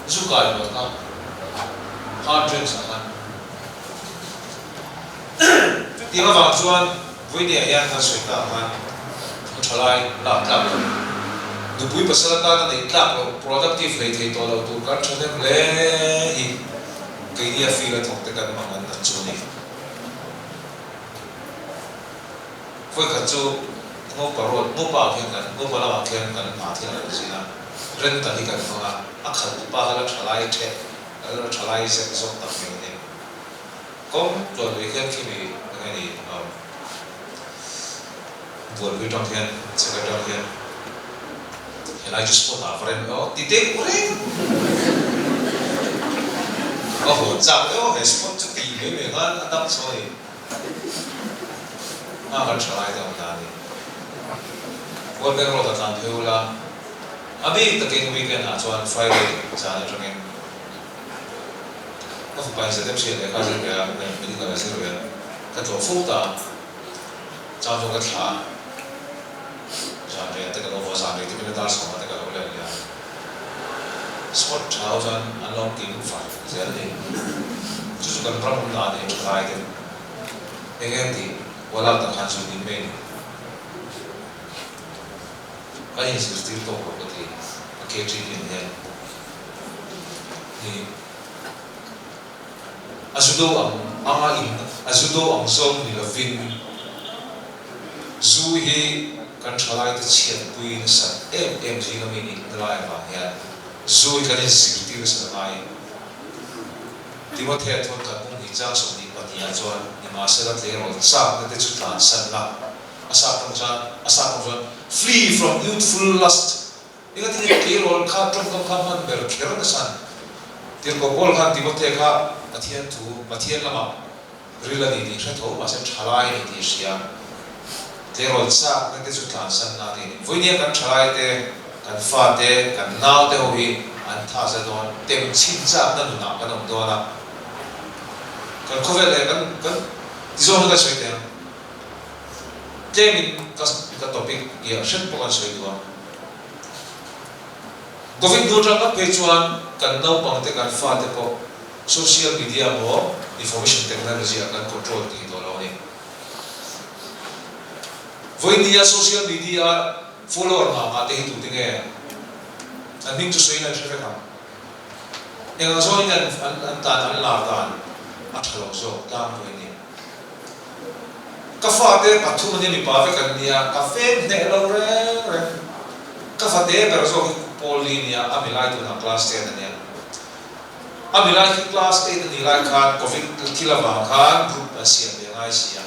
Zu kailawn kha hard drinks ah khan. Chutiang avang chuan Vawinia hian kan sawi tak khan thu thalai lak tlak loh, nupui pasal atana neih tlak loh, productive hlei thei tawh loh tur kan thahnem hle hi keini a field a thawk te kan mang an nat chu a ni. Vawikhat chu Ngopa road, Ngopa ah khian kan, Ngopa lamah khian kan hna thil a lo zin a, rental hi kan hmang a, a khalhtupa kha la thalai theh, la thalai zek zawk tak mai a ni. Kawng tluan lui khian khi mi eng nge ni umm bual lui tang hian chhek atang hian helai chu spot ah va rem aw ti teh reng ka hawn chak deuh a he spot chu ti mai mai khan a dam chho a ni a kan tha lai te awm dan a ni World Bank Road ah tlan phei ula a bik takin weekend ah chuan Friday zan atangin Ka fapa in ZMC ah lehkha a zir ve a, medical a zir ve a, ka tlawh fo ta a, chang chuan ka thlah a, zan rei ah te ka lo haw, zan rei te pawhin a dar sawmah te ka lo let leh a, spot tha ho chuan an lo kim far zel a ni. Chu chu kan ram awm dan hi tha lai te eng nge tih Wala tak khan chu ni mai a ni. Kan inzirtir tawk lo ka ti a KTP ang hian. Ni. A zu do ang anga in a zu do ang zawng ni lovin zu hi kan thalaite chhiatpui nasat em em zinga mi nih na lai avang hian zu hi kan inzirtir nasa ta ngai. Timothea thawn khat pum hnih chang 22 ah chuan nimahsela tleirawl chakna te chu tlansan la a sap tawng chuan a sap tawng chuan flee from youthful lust Engatinge tleirawl kha tawngkam kha hman ber kher nasa ni? Tirhkoh Paul khan Timothea kha Pathian thu, Pathian lamah ril a ni tih hre tho mahse thalai a ni tih hria. Tleirawl chakna te chu tlansan na tih a ni. Vawinia kan thalai te, kan fa te, kan nau te ho hi an tha za dawn, tem chhin chakna nunah kan awm dawn a. Kan khawvel leh kan kan ti zawng hi ka sawi teh ang. Tlemin ka ka topic iah hret pawh kan sawi duh a. Covid hnu atang ngawt phei chuan kan naupang te kan fate pawh social media maw information technology ah kan control thei tawh lo a ni. Vawinia social media a follower ngah ngah te hi tute nge an hming chu sawiin an hre vek ang. Eng ang zawngin an an tan an lar dan a tha lo zawk tlangpui a ni. Ka fate pathum ania mipa vek an nia, ka fem hneh lo reng reng. Ka fate ber zawk hi Paul Lee nia, a milai tunah class 10 ania. A milai khi class 8 a nih lai khan covid thil avang khan group an siam ve ngai si a.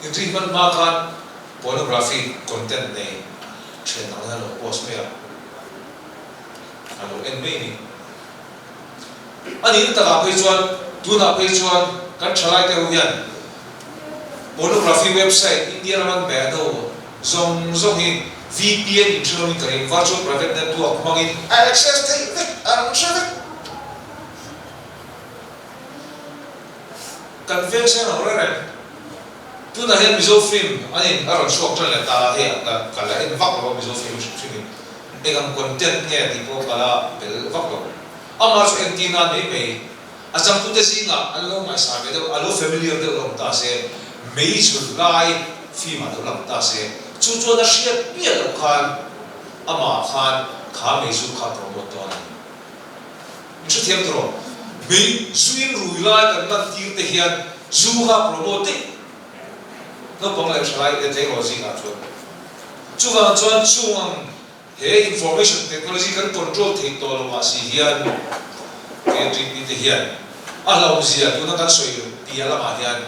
Inri hman hma khan pornography content nei thian ang hian a lo post mai a, a lo en mai a ni. A nihna takah phei chuan tunah phei chuan kan thalaite ho hian pornography website India ram an ban ho zawng zawng hi. VPN inhrilawmin ka ring, Virtual Private Network hmangin a access theih vek, an hre vek. Kan veng sen ang reng reng. Tunah hian Mizo film an in a rawn chhuak tan leh ta a, hei ka ka la en vak lo a Mizo film hrim hrim in eng ang content nge tih pawh ka la bel vak lo. Amah chu entir nan mai mai a changtute zingah an lo ngaihsar ve deuh, a lo familiar deuh lo awm ta se, mei chhun lai film ah lo lang ta se, chu chuan a hriat piah loh khan amah khan kha mei zu kha promote dawn a ni. Min hrethiam tur aw. Mei zuin rui lai kan lan tir te hian zu kha promote daih naupang leh thalai leh tleirawl zingah chuan. Chuvang chuan chung ang he information technology kan control thei tawh lo mah si hian KTP te hian a hlauhzia tuna kan sawi piah lamah hian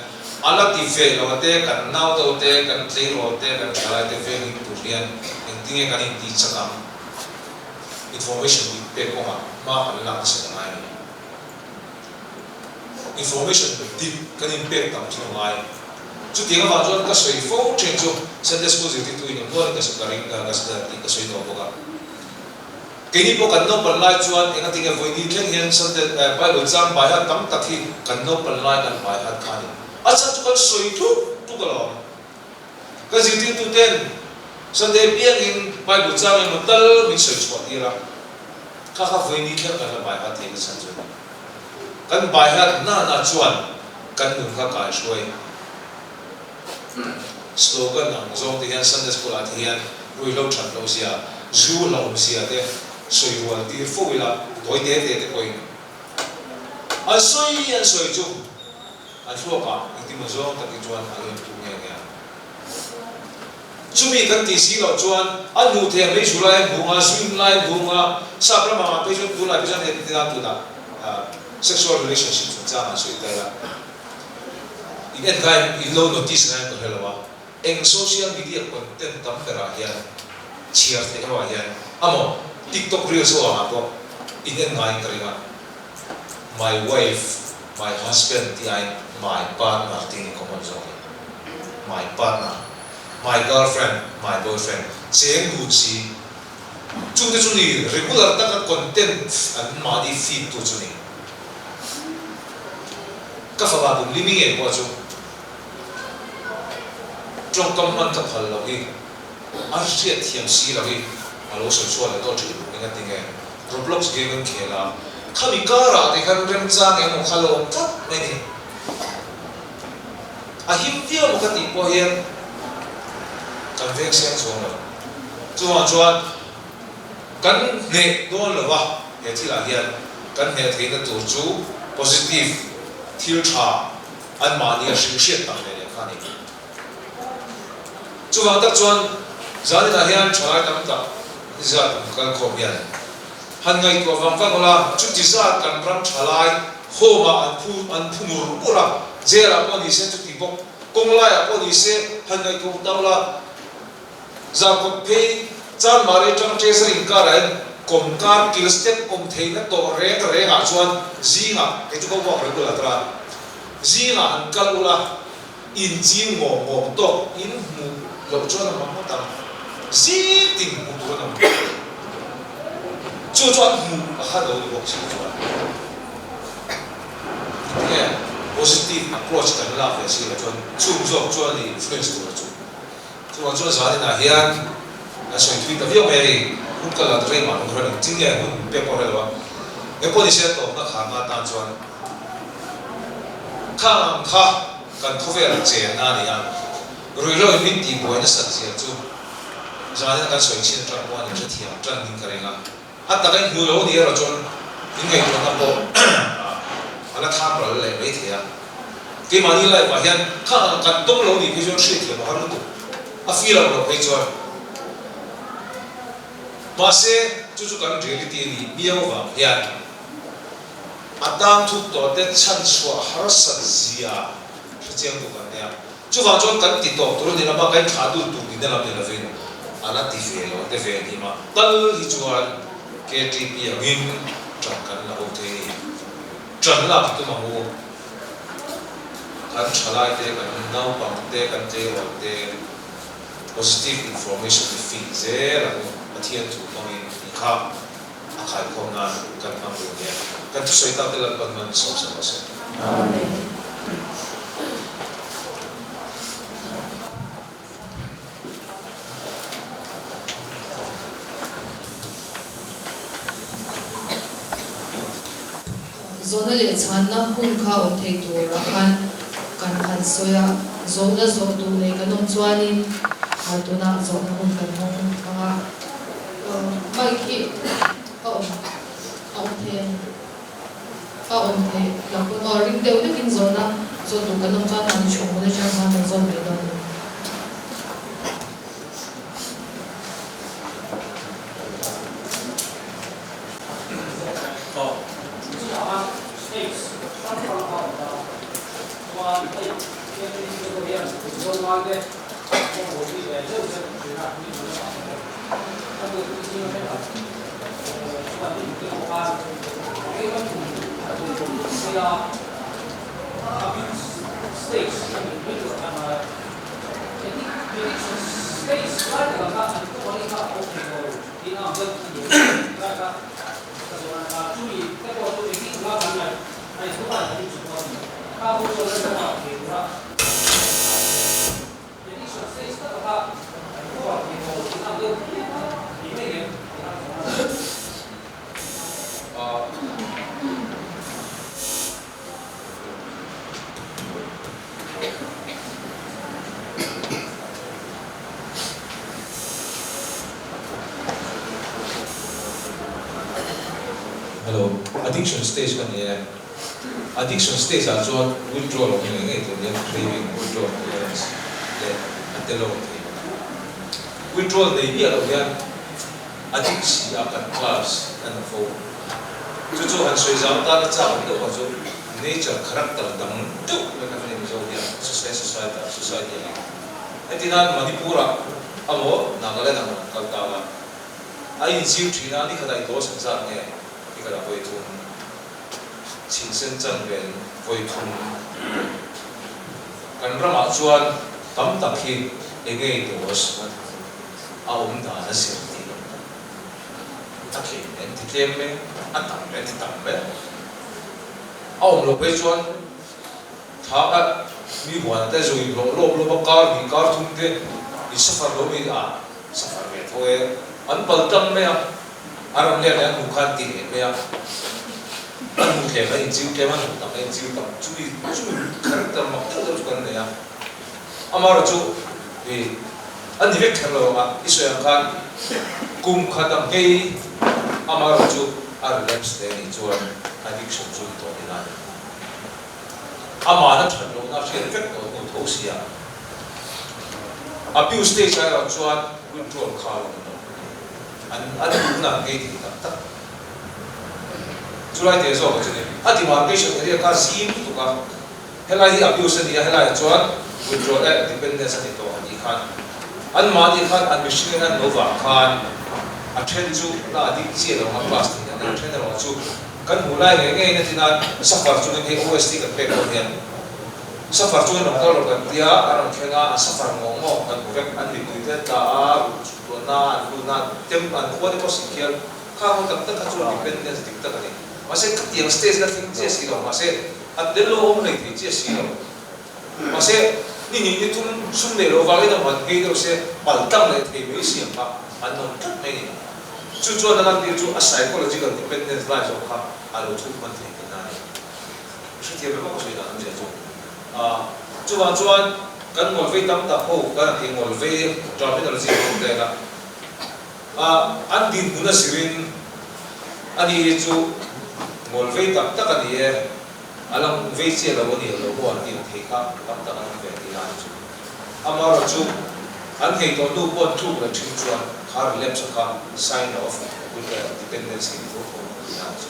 a la ti ve lo te kan nauto te kan tleirawl te kan thalai te venghim tur hian engtinge kan intih chak ang. Information dik pek kawngah hma kan lak nasa ta ngai a ni. Information dik kan inpek tam chu a ngai. Chutiang avang chuan ka sawi fo thin chu Sunday School zirtirtu in awm nualin ka ka ring ka tih ka sawi tawh bawk a. Keini pawh kan naupan lai chuan engatinge vawiin thleng hian Sunday Bible chang baihat tam tak hi kan naupan lai kan baihat kha a ni. A chhan chu kan sawi tluk tluk alawm. Ka zirtirtuten Sunday piangin Bible chang emaw tal min sawi chhuah tir a, kha kha vawiini thleng kan la baihat thei nasa chu a ni. Kan baihat na na chuan kan nun kha kai hruai. Slogan ang zawng te hian Sunday School ah te hian ruihhlo that loh zia, zu hlauhawm zia te sawi rual tir fo ila, tawi te te te pawhin an sawi an sawi chu. A thluakah engtimaw zawng takin chuan a lo intu nghe nghe a. Chumi kan tih si loh chuan a hmuh theih ang mai zu lai a hmu anga, zu in lai a hmu anga, sap ram angah phei chuan tunlai phei chuan heti tina tunah sexual relationship chungchang an sawi tel a. In en kai in lo notice ngai ka hre lo a, eng social media content tam berah hian chhiar theih ho ah hian amaw tiktok reels ho angah pawh in en ngaiin ka ring a. My wife, my husband tih aiin my partner tih ni common zawk e. My partner, my girlfriend, my boyfriend cheng dun si. Chungte chu ni regular taka content an mahni feed tu chu ni. Ka fapa kum limi ngei pawh chu tawngkam hman ka phal lo hi a hriat thiam si lo hi a lo sawi chhuah leh tawh thin engatinge. Roblox game an khel a, khami karah te khan remchang emaw kha lo awm tlat mai ni. A him viau maw ka tih pawh hian kan veng seng chuang lo. Chuvang chuan kan hneh dawn lo va, he thilah hian kan hneh theihna tur chu positive thil tha anmahni a hrilh hriat tak leh leh kha a ni. Chuvang tak chuan zaninah hian thalai tam tak zat an kal khawm hian han ngaihtuah vang vang ula, chuti zat kan ram thalai home ah an phu an phu mur mur a, jail ah pawh ni se chuti bawk, kawng lai ah pawh ni se han ngaihtuah ta ula, Zarkawt phei Chanmari atang Treasury inkar ah hian kawmkar kil step awm theihna tawh reng reng ah chuan zingah kei chu ka walk regular ta a, zingah han kal ula, Inching ngawng ngawng tawk in hmuh loh chuan a mang ngawt ang. Zing tin hmuh tur an awm. Chu chu an hmuh a kha lo ni bawk si chuan. Tinge positive approach kan lak ve si loh chuan chung zawk chuan a ni influence tur chu. Chuvang chuan zan inah hian kan sawi thui ta viau mai a ni. Hun ka la ta rei mah lawng khan tinge hun pek pawh a hre lo a. Engpawh ni se tawpna kharna atan chuan Khang ang kha kan khawvelah chenna a ni a, ruihhlo in min tihbuai nasat zia chu zanin a kan sawi chhin atang pawh a ni hrethiam tan in ka ring a, a taka in hmu lo ni erawh chuan in ngaihtuahna pawh a la tham ral leh mai thei a. Keimahni life ah hian khang ang kan tawng lo nih phei chuan hriatthiam a har lutuk, a feel ang loh phei chuan. Mahse chu chu kan reality a nih miau vang hian. A tang thuk tawh te chhan chhuah harsat zia hre chiang tu kan nia. Chuvang chuan kan ti tawp tur a ni lama kan thlah dul tur tihna lam ni lovin a la ti ve lo te ve ni mah tal hi chuan KTP angin ṭan kan la ho thei a ni. Ṭan lak hi tum ang u. Kan ṭhalai te, kan naupang te, kan tleirawl te. Positive information hi fing zel ang u, Pathian thu hmangin tih kha a khaikhawm nan kan hmang duh nia. Kan thusawi tak te Lalpan man sawm sak rawh se. Amen. Zawhna leh chhanna hun kha awm thei turah khan kan han sawi a, zawhna zawh duh nei kan awm chuanin tunah zawhna hun kan hawng ang a, mic hi a awm a awm thei a ni, a awm thei lo pawn aw ring deuh hlekin zawhna zawh duh kan awm chuan mahni chhung hun atang khan kan zawt mai dawn a ni. Hello, addiction stage ka ni e. Addiction stage ah chuan withdrawal awm ngei ngei tur hian craving, withdrawal tolerance leh a tel awm thei bawk a. Withdrawal nei miah loh hian addict si a kan class a na fo. Chu chu han sawi zau tan a chak awm deuh kha chu nature character dang deuh mai kan nei Mizo hian society society ah. Heti nan Manipur ah amaw Nagaland ah maw kal ta la a inzir thin a, nikhat ah i dawl san zat nge nikhat ah vawi thum chhinsen chan vel vawi thum kan ramah chuan tam tak hi enge i daws a awm dan a zir tih lo a tlem en ti tlem mai a tam en ti tam mai a awm loh phei chuan Thla kha mi huan te zui hlawh lawp lawp a, kar hnih kar thum te i safar lo mi a safar ve tho e. An pal tlang mai a, a rawn let leh a hnu khan ti leh mai a, a hnu tlem a inchiu tlem a hnu tak a inchiu tak chumi chumi character mak deuh deuh chu kan nei a. Amaherawhchu i a ni vek kher lo ang a, i sawi ang khan kum khat ang hei amaherawhchu a relapse leh anih chuan addiction chu ni tawh ni lai. Amahna that lohna hriat vek tawh hnu tho sia. Abuse stage ah erawh chuan withdrawal kha a awm lo. An a duhna an ngei thei tak tak. Chulai te zawk ah chuan a demarcation area kha zim lutuk a, helai hi abuse a ni a, helai ah chuan withdrawal eh dependence a ni tawh a tih khan anmahni khan an mihring in an lo vah khan a then chu la addict chiah lo ang a class tih an a then erawh chu Kan hmuh lai ngei ngei na tin a safar chungin hei OST kan pek dawn hian safar chungin rawn kal rawh kan tia a rawn thleng a, an safar ngawk ngawk kan hmu vek, an mipui te an tla a, ruh chhuk tuahna an lut a, tem an khua te pawh si khial kha ho tak tak kha chu dependence dik tak a ni. Mahse khatiang stage la thleng chiah si lo, mahse a tel lo awm hlei thei chiah si lo. Mahse ni hnih ni thum sum neih loh vangin a man ngei deuh se pal tlang leh thei mai siam kha an awm tlat mai a ni. Chu chuan a lantir chu a psychological dependence lai zawk kha a lo chhuk hman thei tihna a ni. I hrethiam em a ka sawi dan awmzia chu. Chuvang chuan kan ngawlvei tam tak ho kan han tih ngawlvei terminology ho te la an dinhmun a zirin a ni hi chu ngawlvei tak tak a ni e, a lang vei chiah lo a ni lo maw an tih thei kha tam tak an awm ve tihna a ni chu. Amaherawhchu, an nghei tawh hnu pawh an tluk leh thin chuan kha relapse kha sign of with the dependency ni tho tho tihna a ni chu.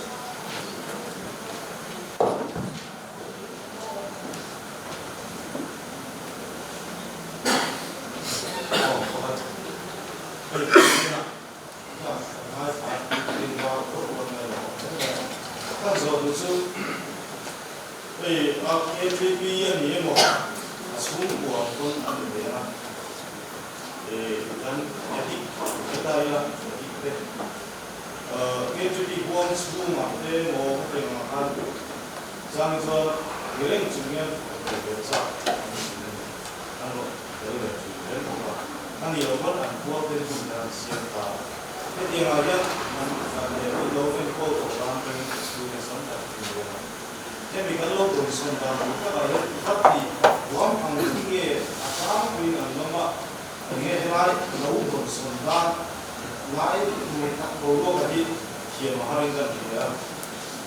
Hei a KTP a ni emaw a chhungkua pawn a ni ve a. Kan addict ti ta ila, addict te KGB huang chhungah te emaw hetiang angah khan chang chuan mi reng chung hian rawn ve chak an ni thin a ni. An rawn tel ve thin reng bawk a. A nih loh pawn an khual te hun te an siam ta a. Hetiang ah hian an leh min lo enkawl tawh tan atangin experience tam tak a nei a. Hemi kan lo dawnsawn dan tur takah hian vat tih huam ang hi nge a tlangpuiin an lawm a, enge helai lo dawnsawn dan ngai tur tak boruaka hi thiam a harin kan hria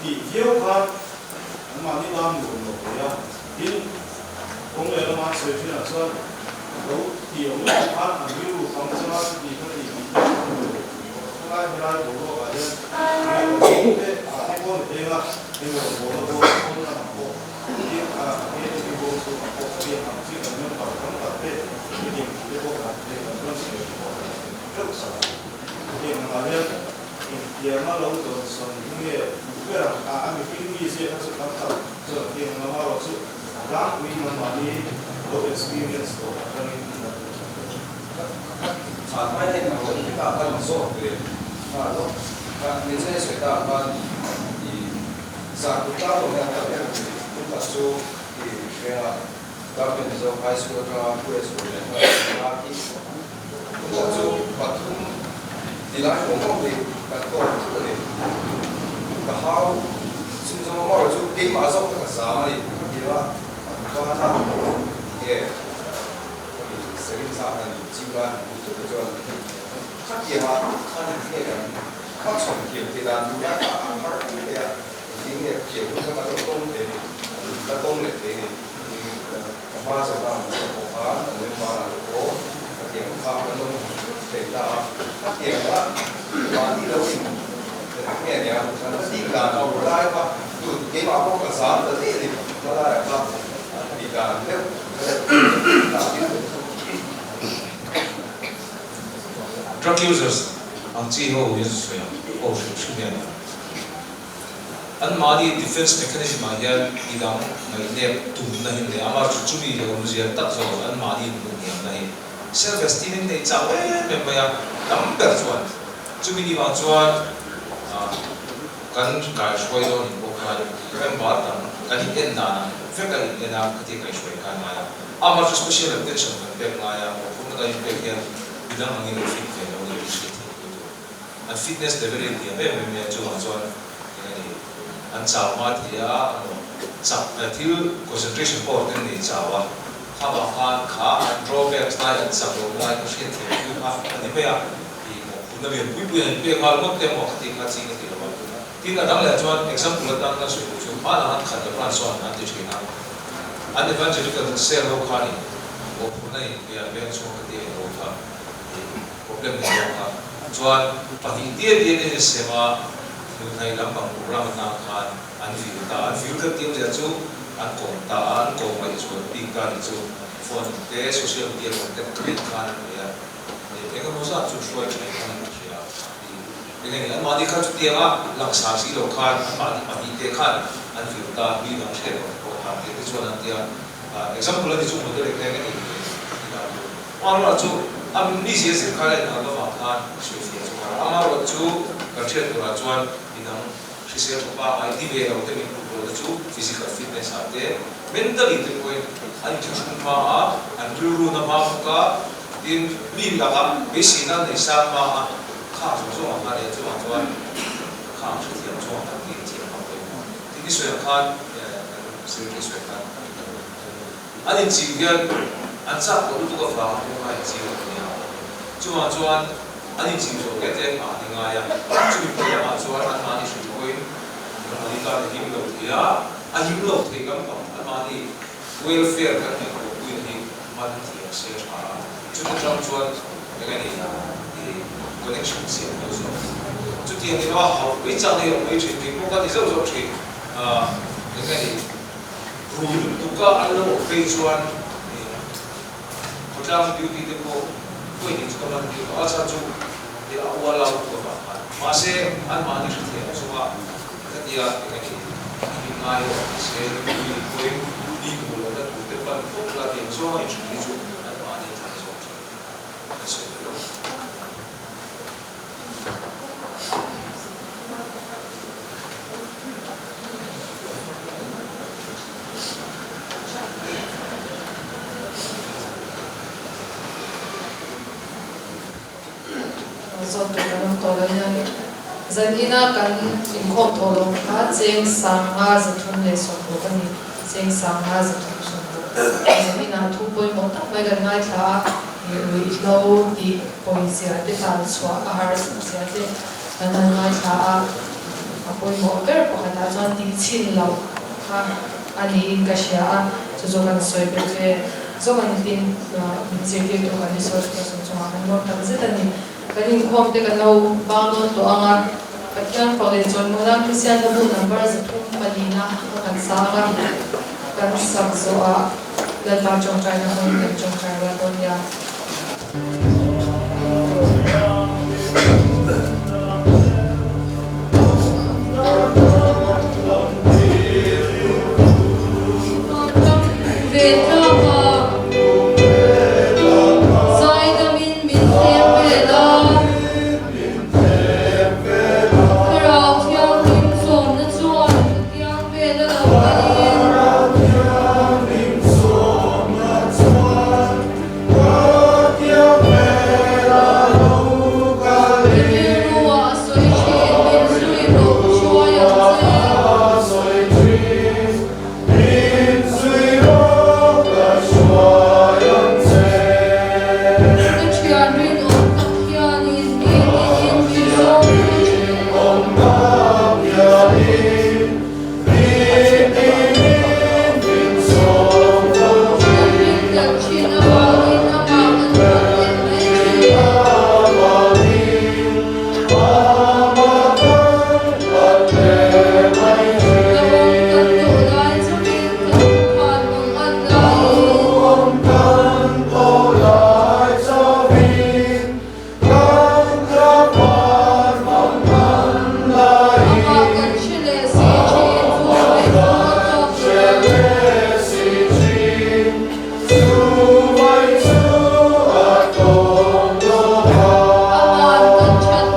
tih viau khan anmahni tan nuam lo thei a. Tin, kawng leh lama an sawi thinah chuan lo tih awm loh khan an rilru tam changa chuti kha tih tih hi a nuam lo thei bawk a. Helai helai boruakah hian enge kan chhung te ah te pawh ni thei a, emaw bawla pawh pawn lamah pawh tin a KTP bawm chhungah pawh biak ang chi kan member tam tak te hetiang thu te pawh kan thei kan rawn sawi te pawh kan thei teuh sak a. Hetiang angah hian engtianga lo dawnsawn hi nge duh ber ang a, a mihring mizia kha chu tam tak chuan hetiang ang lama erawh chu a tlangpui nangmahni lo experience tawh atangin kan hmu tha hle. Chhan mai hian a rawn heta kan zawt ve nghal a, Nichina sawi ta ang khan i zan kut tlang lo hian kal em ni? Tum khat chu i hria a, Government Mizo High School atanga thu leh sawi leh nghal a ni a ti. Tum khat chu pathum ti lai awm awm hi kan tawk thut a ni. Ka hau chhung zawng awm erawh chu keimah zawk kha ka zam a ni. Ka ti a, an ban a, nge Hemi Selim zat an chim lai han hmuh thut te chuan khatianga khan engtin nge kan hmachhawn thiam thei dan tur lai kha a har hle hle a, engtin nge thiam hun kha kan lo tawng thei a ni, la tawng leh thei a ni. Ka hma zawh ang zawh pawh khan kan member ah te pawh khatiang kha kan lo hmu thut thei ta a, khatianga mahni lo in nge nia kan la tih dan tur lai kha tun keimah pawh ka zam ta daih a ni, hmalaiah kha tih dan deuh. Drug users ang chi ho hi sawi ang ho hrim hrim hian anmahni defense mechanism ah hian midang ngaihnep tumna hi an nei a, amah chu chumi leh awmzia tak zawk ah anmahni inhmuhniamna hi self esteem in nei chau em em mai a, tam ber chuan chumi ni vang chuan kan kaihruai dawn in pawh khan member dang kan in en dan ang vek a in en a khatia kaihruai khan ngai a, amah chu special attention kan pek ngai a, mawhphurhna kan inpek hian midang angin an fit ve lo nih an hriat theih pui tur. An fitness level a inhniam em em mai a, chuvang chuan eng a ni an chau hma thei a, emaw chak thil concentration power te an nei chau a, kha vang khan kha an drawbacks lai an chak loh lai kha hriat theih pui kha a ni mai a. Tih mawhphurhna lian pui pui an inpek nghal ngawt te maw khati kha ching a ti lo a. Tin, a dang leh chuan example atan kan sawi duh chu hmanah han khat leh branch chuan an ti thin a. An evangelical cell ho khanin mawhphurhna in pe a, veng chhung khati a inlo kha tih problem nei lo kha. Chuan pahnih diat diat in insem a, hnuhnai lampang program atang khan an vil ta a. An vil khat tih awmzia chu an kawm ta a, an kawm ngaih chuan bik ta nih chu phone te social media contact thleng khan an nei a. Eng emaw zat chu hruai tha in an hria tih eng nge ni? Anmahni kha chutianga langsar si lo khan anmahni pahnihte khan an vir ta, mi dang hriat loh pawh khan tih te chuan an ti a. Example a ni chu model eng nge ni tih dan tur. Amaherawhchu chu a mizia zir kha leh dan lovah khan hrilhfiah chu har a. Amaherawhchu kan hriat turah chuan mi dang hrisel tha pangai ti ve lo te min hmuh tur te chu physical fitness ah te mentally te pawhin an inthlahrung hma a, an rilru na hma bawk a. Tin, mi lakah beiseina nei sang hma a khang zawng zawng ang kha leh chungah chuan khang hrethiam chungah kan tih thiam ang pawimawh. Tin, i sawi ang khan kan secretary sawi ang khan an inching hian an chak tawh lutuk avanga kawngka inching an ni a. Chungah chuan an inching zawh te te hmah an ingai a, chumi pawh lamah chuan anmahni hrilh pawhin anmahni tan a him lo thei a, a him lo thei lampang anmahni welfare kan ngaihtuah puina hi man thiam se tha a, chuti tang chuan eng a ni i connection siam lo zawk. Chutiang ni lo a hauh mai chang hi a awm mai thin, kei pawh ka ti zauh zauh thin, eng a ni rui lutuk a an lo awm phei chuan i khawtlang duty te pawh vawi hnih chu ka man tir tawh a, chhan chu i a ual au lutuk avang khan. Mahse anmahni hrethiam chunga khatia eng a ni i hlim ngai lo ang se, nupui pawhin mi hmuh lohna tur te pan phawt la tiang zawnga inhrilh hi chu anmahni a than zawk thin. tawh lo hian zan ina kan inkhawm thawh loh kha cheng sanga 360 a ni. Cheng sanga 360. Zan inah thu pawimawh tak mai kan ngaithla a, ruihhlo tih pawizia te tan chhuah a harsat zia te kan han ngaithla a, a pawimawh ber pakhatah chuan tihchhin loh kha a niin ka hria a, chu chu kan sawi belh ve zawk a ni tin min zirtirtu kan resource person chungah kan lawm tak zet a ni. Kan inkhawm te kan lo bang dawn tawh ang a, Pathian fak leh chawnmawna Kristian na bu number 304 na kan sa ang a, kan sak zawhah Lalpa tawngtaina hmangin kan tawngtai rual dawn nia. Ve tlak a. Zaidamin min thlem vel a. Thlarau Thianghlim sawmna chuan ka kiang vel a lo kalin. Ka rilruah a sawi thin, min zui rawh ka hruai ang che. Ka thian rinawm tak hianin mi tinin min zawng fo thin. Kan rinhlelh thin avangin amah kan phat leh mai thin. Ka awm kan tawh lai chauhin ka thuphan mang an laiin. Amah kan hre leh si thin chu mai chu a tawk lo. Aman kan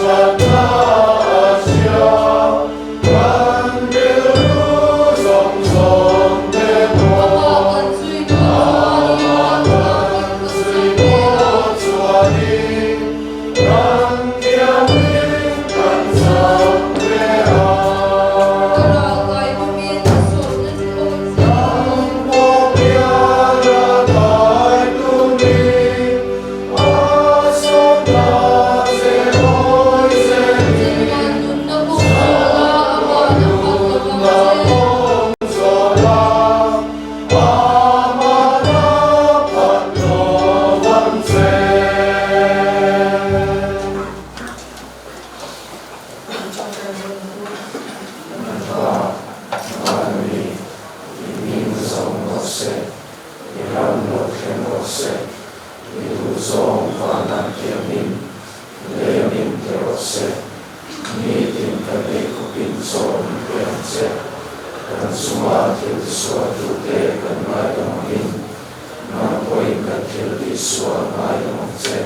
thatna a hria, kan rilru zawng zawng pawh. Amah kan zui dawn chuanin ram thianghlim kan chang ve a. Ka ral kai tumin a sawmna chu awm Chatuan nunna kawng zawh la, aman a phat lovang che. I hming zawng rawh se, i ram lo thleng rawh se, i duh zawng vanah tiangin lei min ti rawh se, nitin kan ei khawpin chaw min pe ang che, kan chunga thil tisual tute kan ngaidam angin nang pawhin kan thil tihsual ngaidam ang che,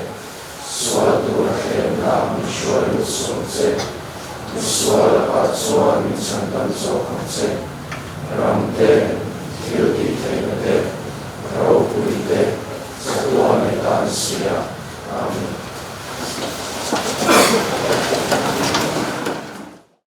sual tura hlemna min hruai lut suh ang che, misual lakah chuan min chhandam zawk ang che.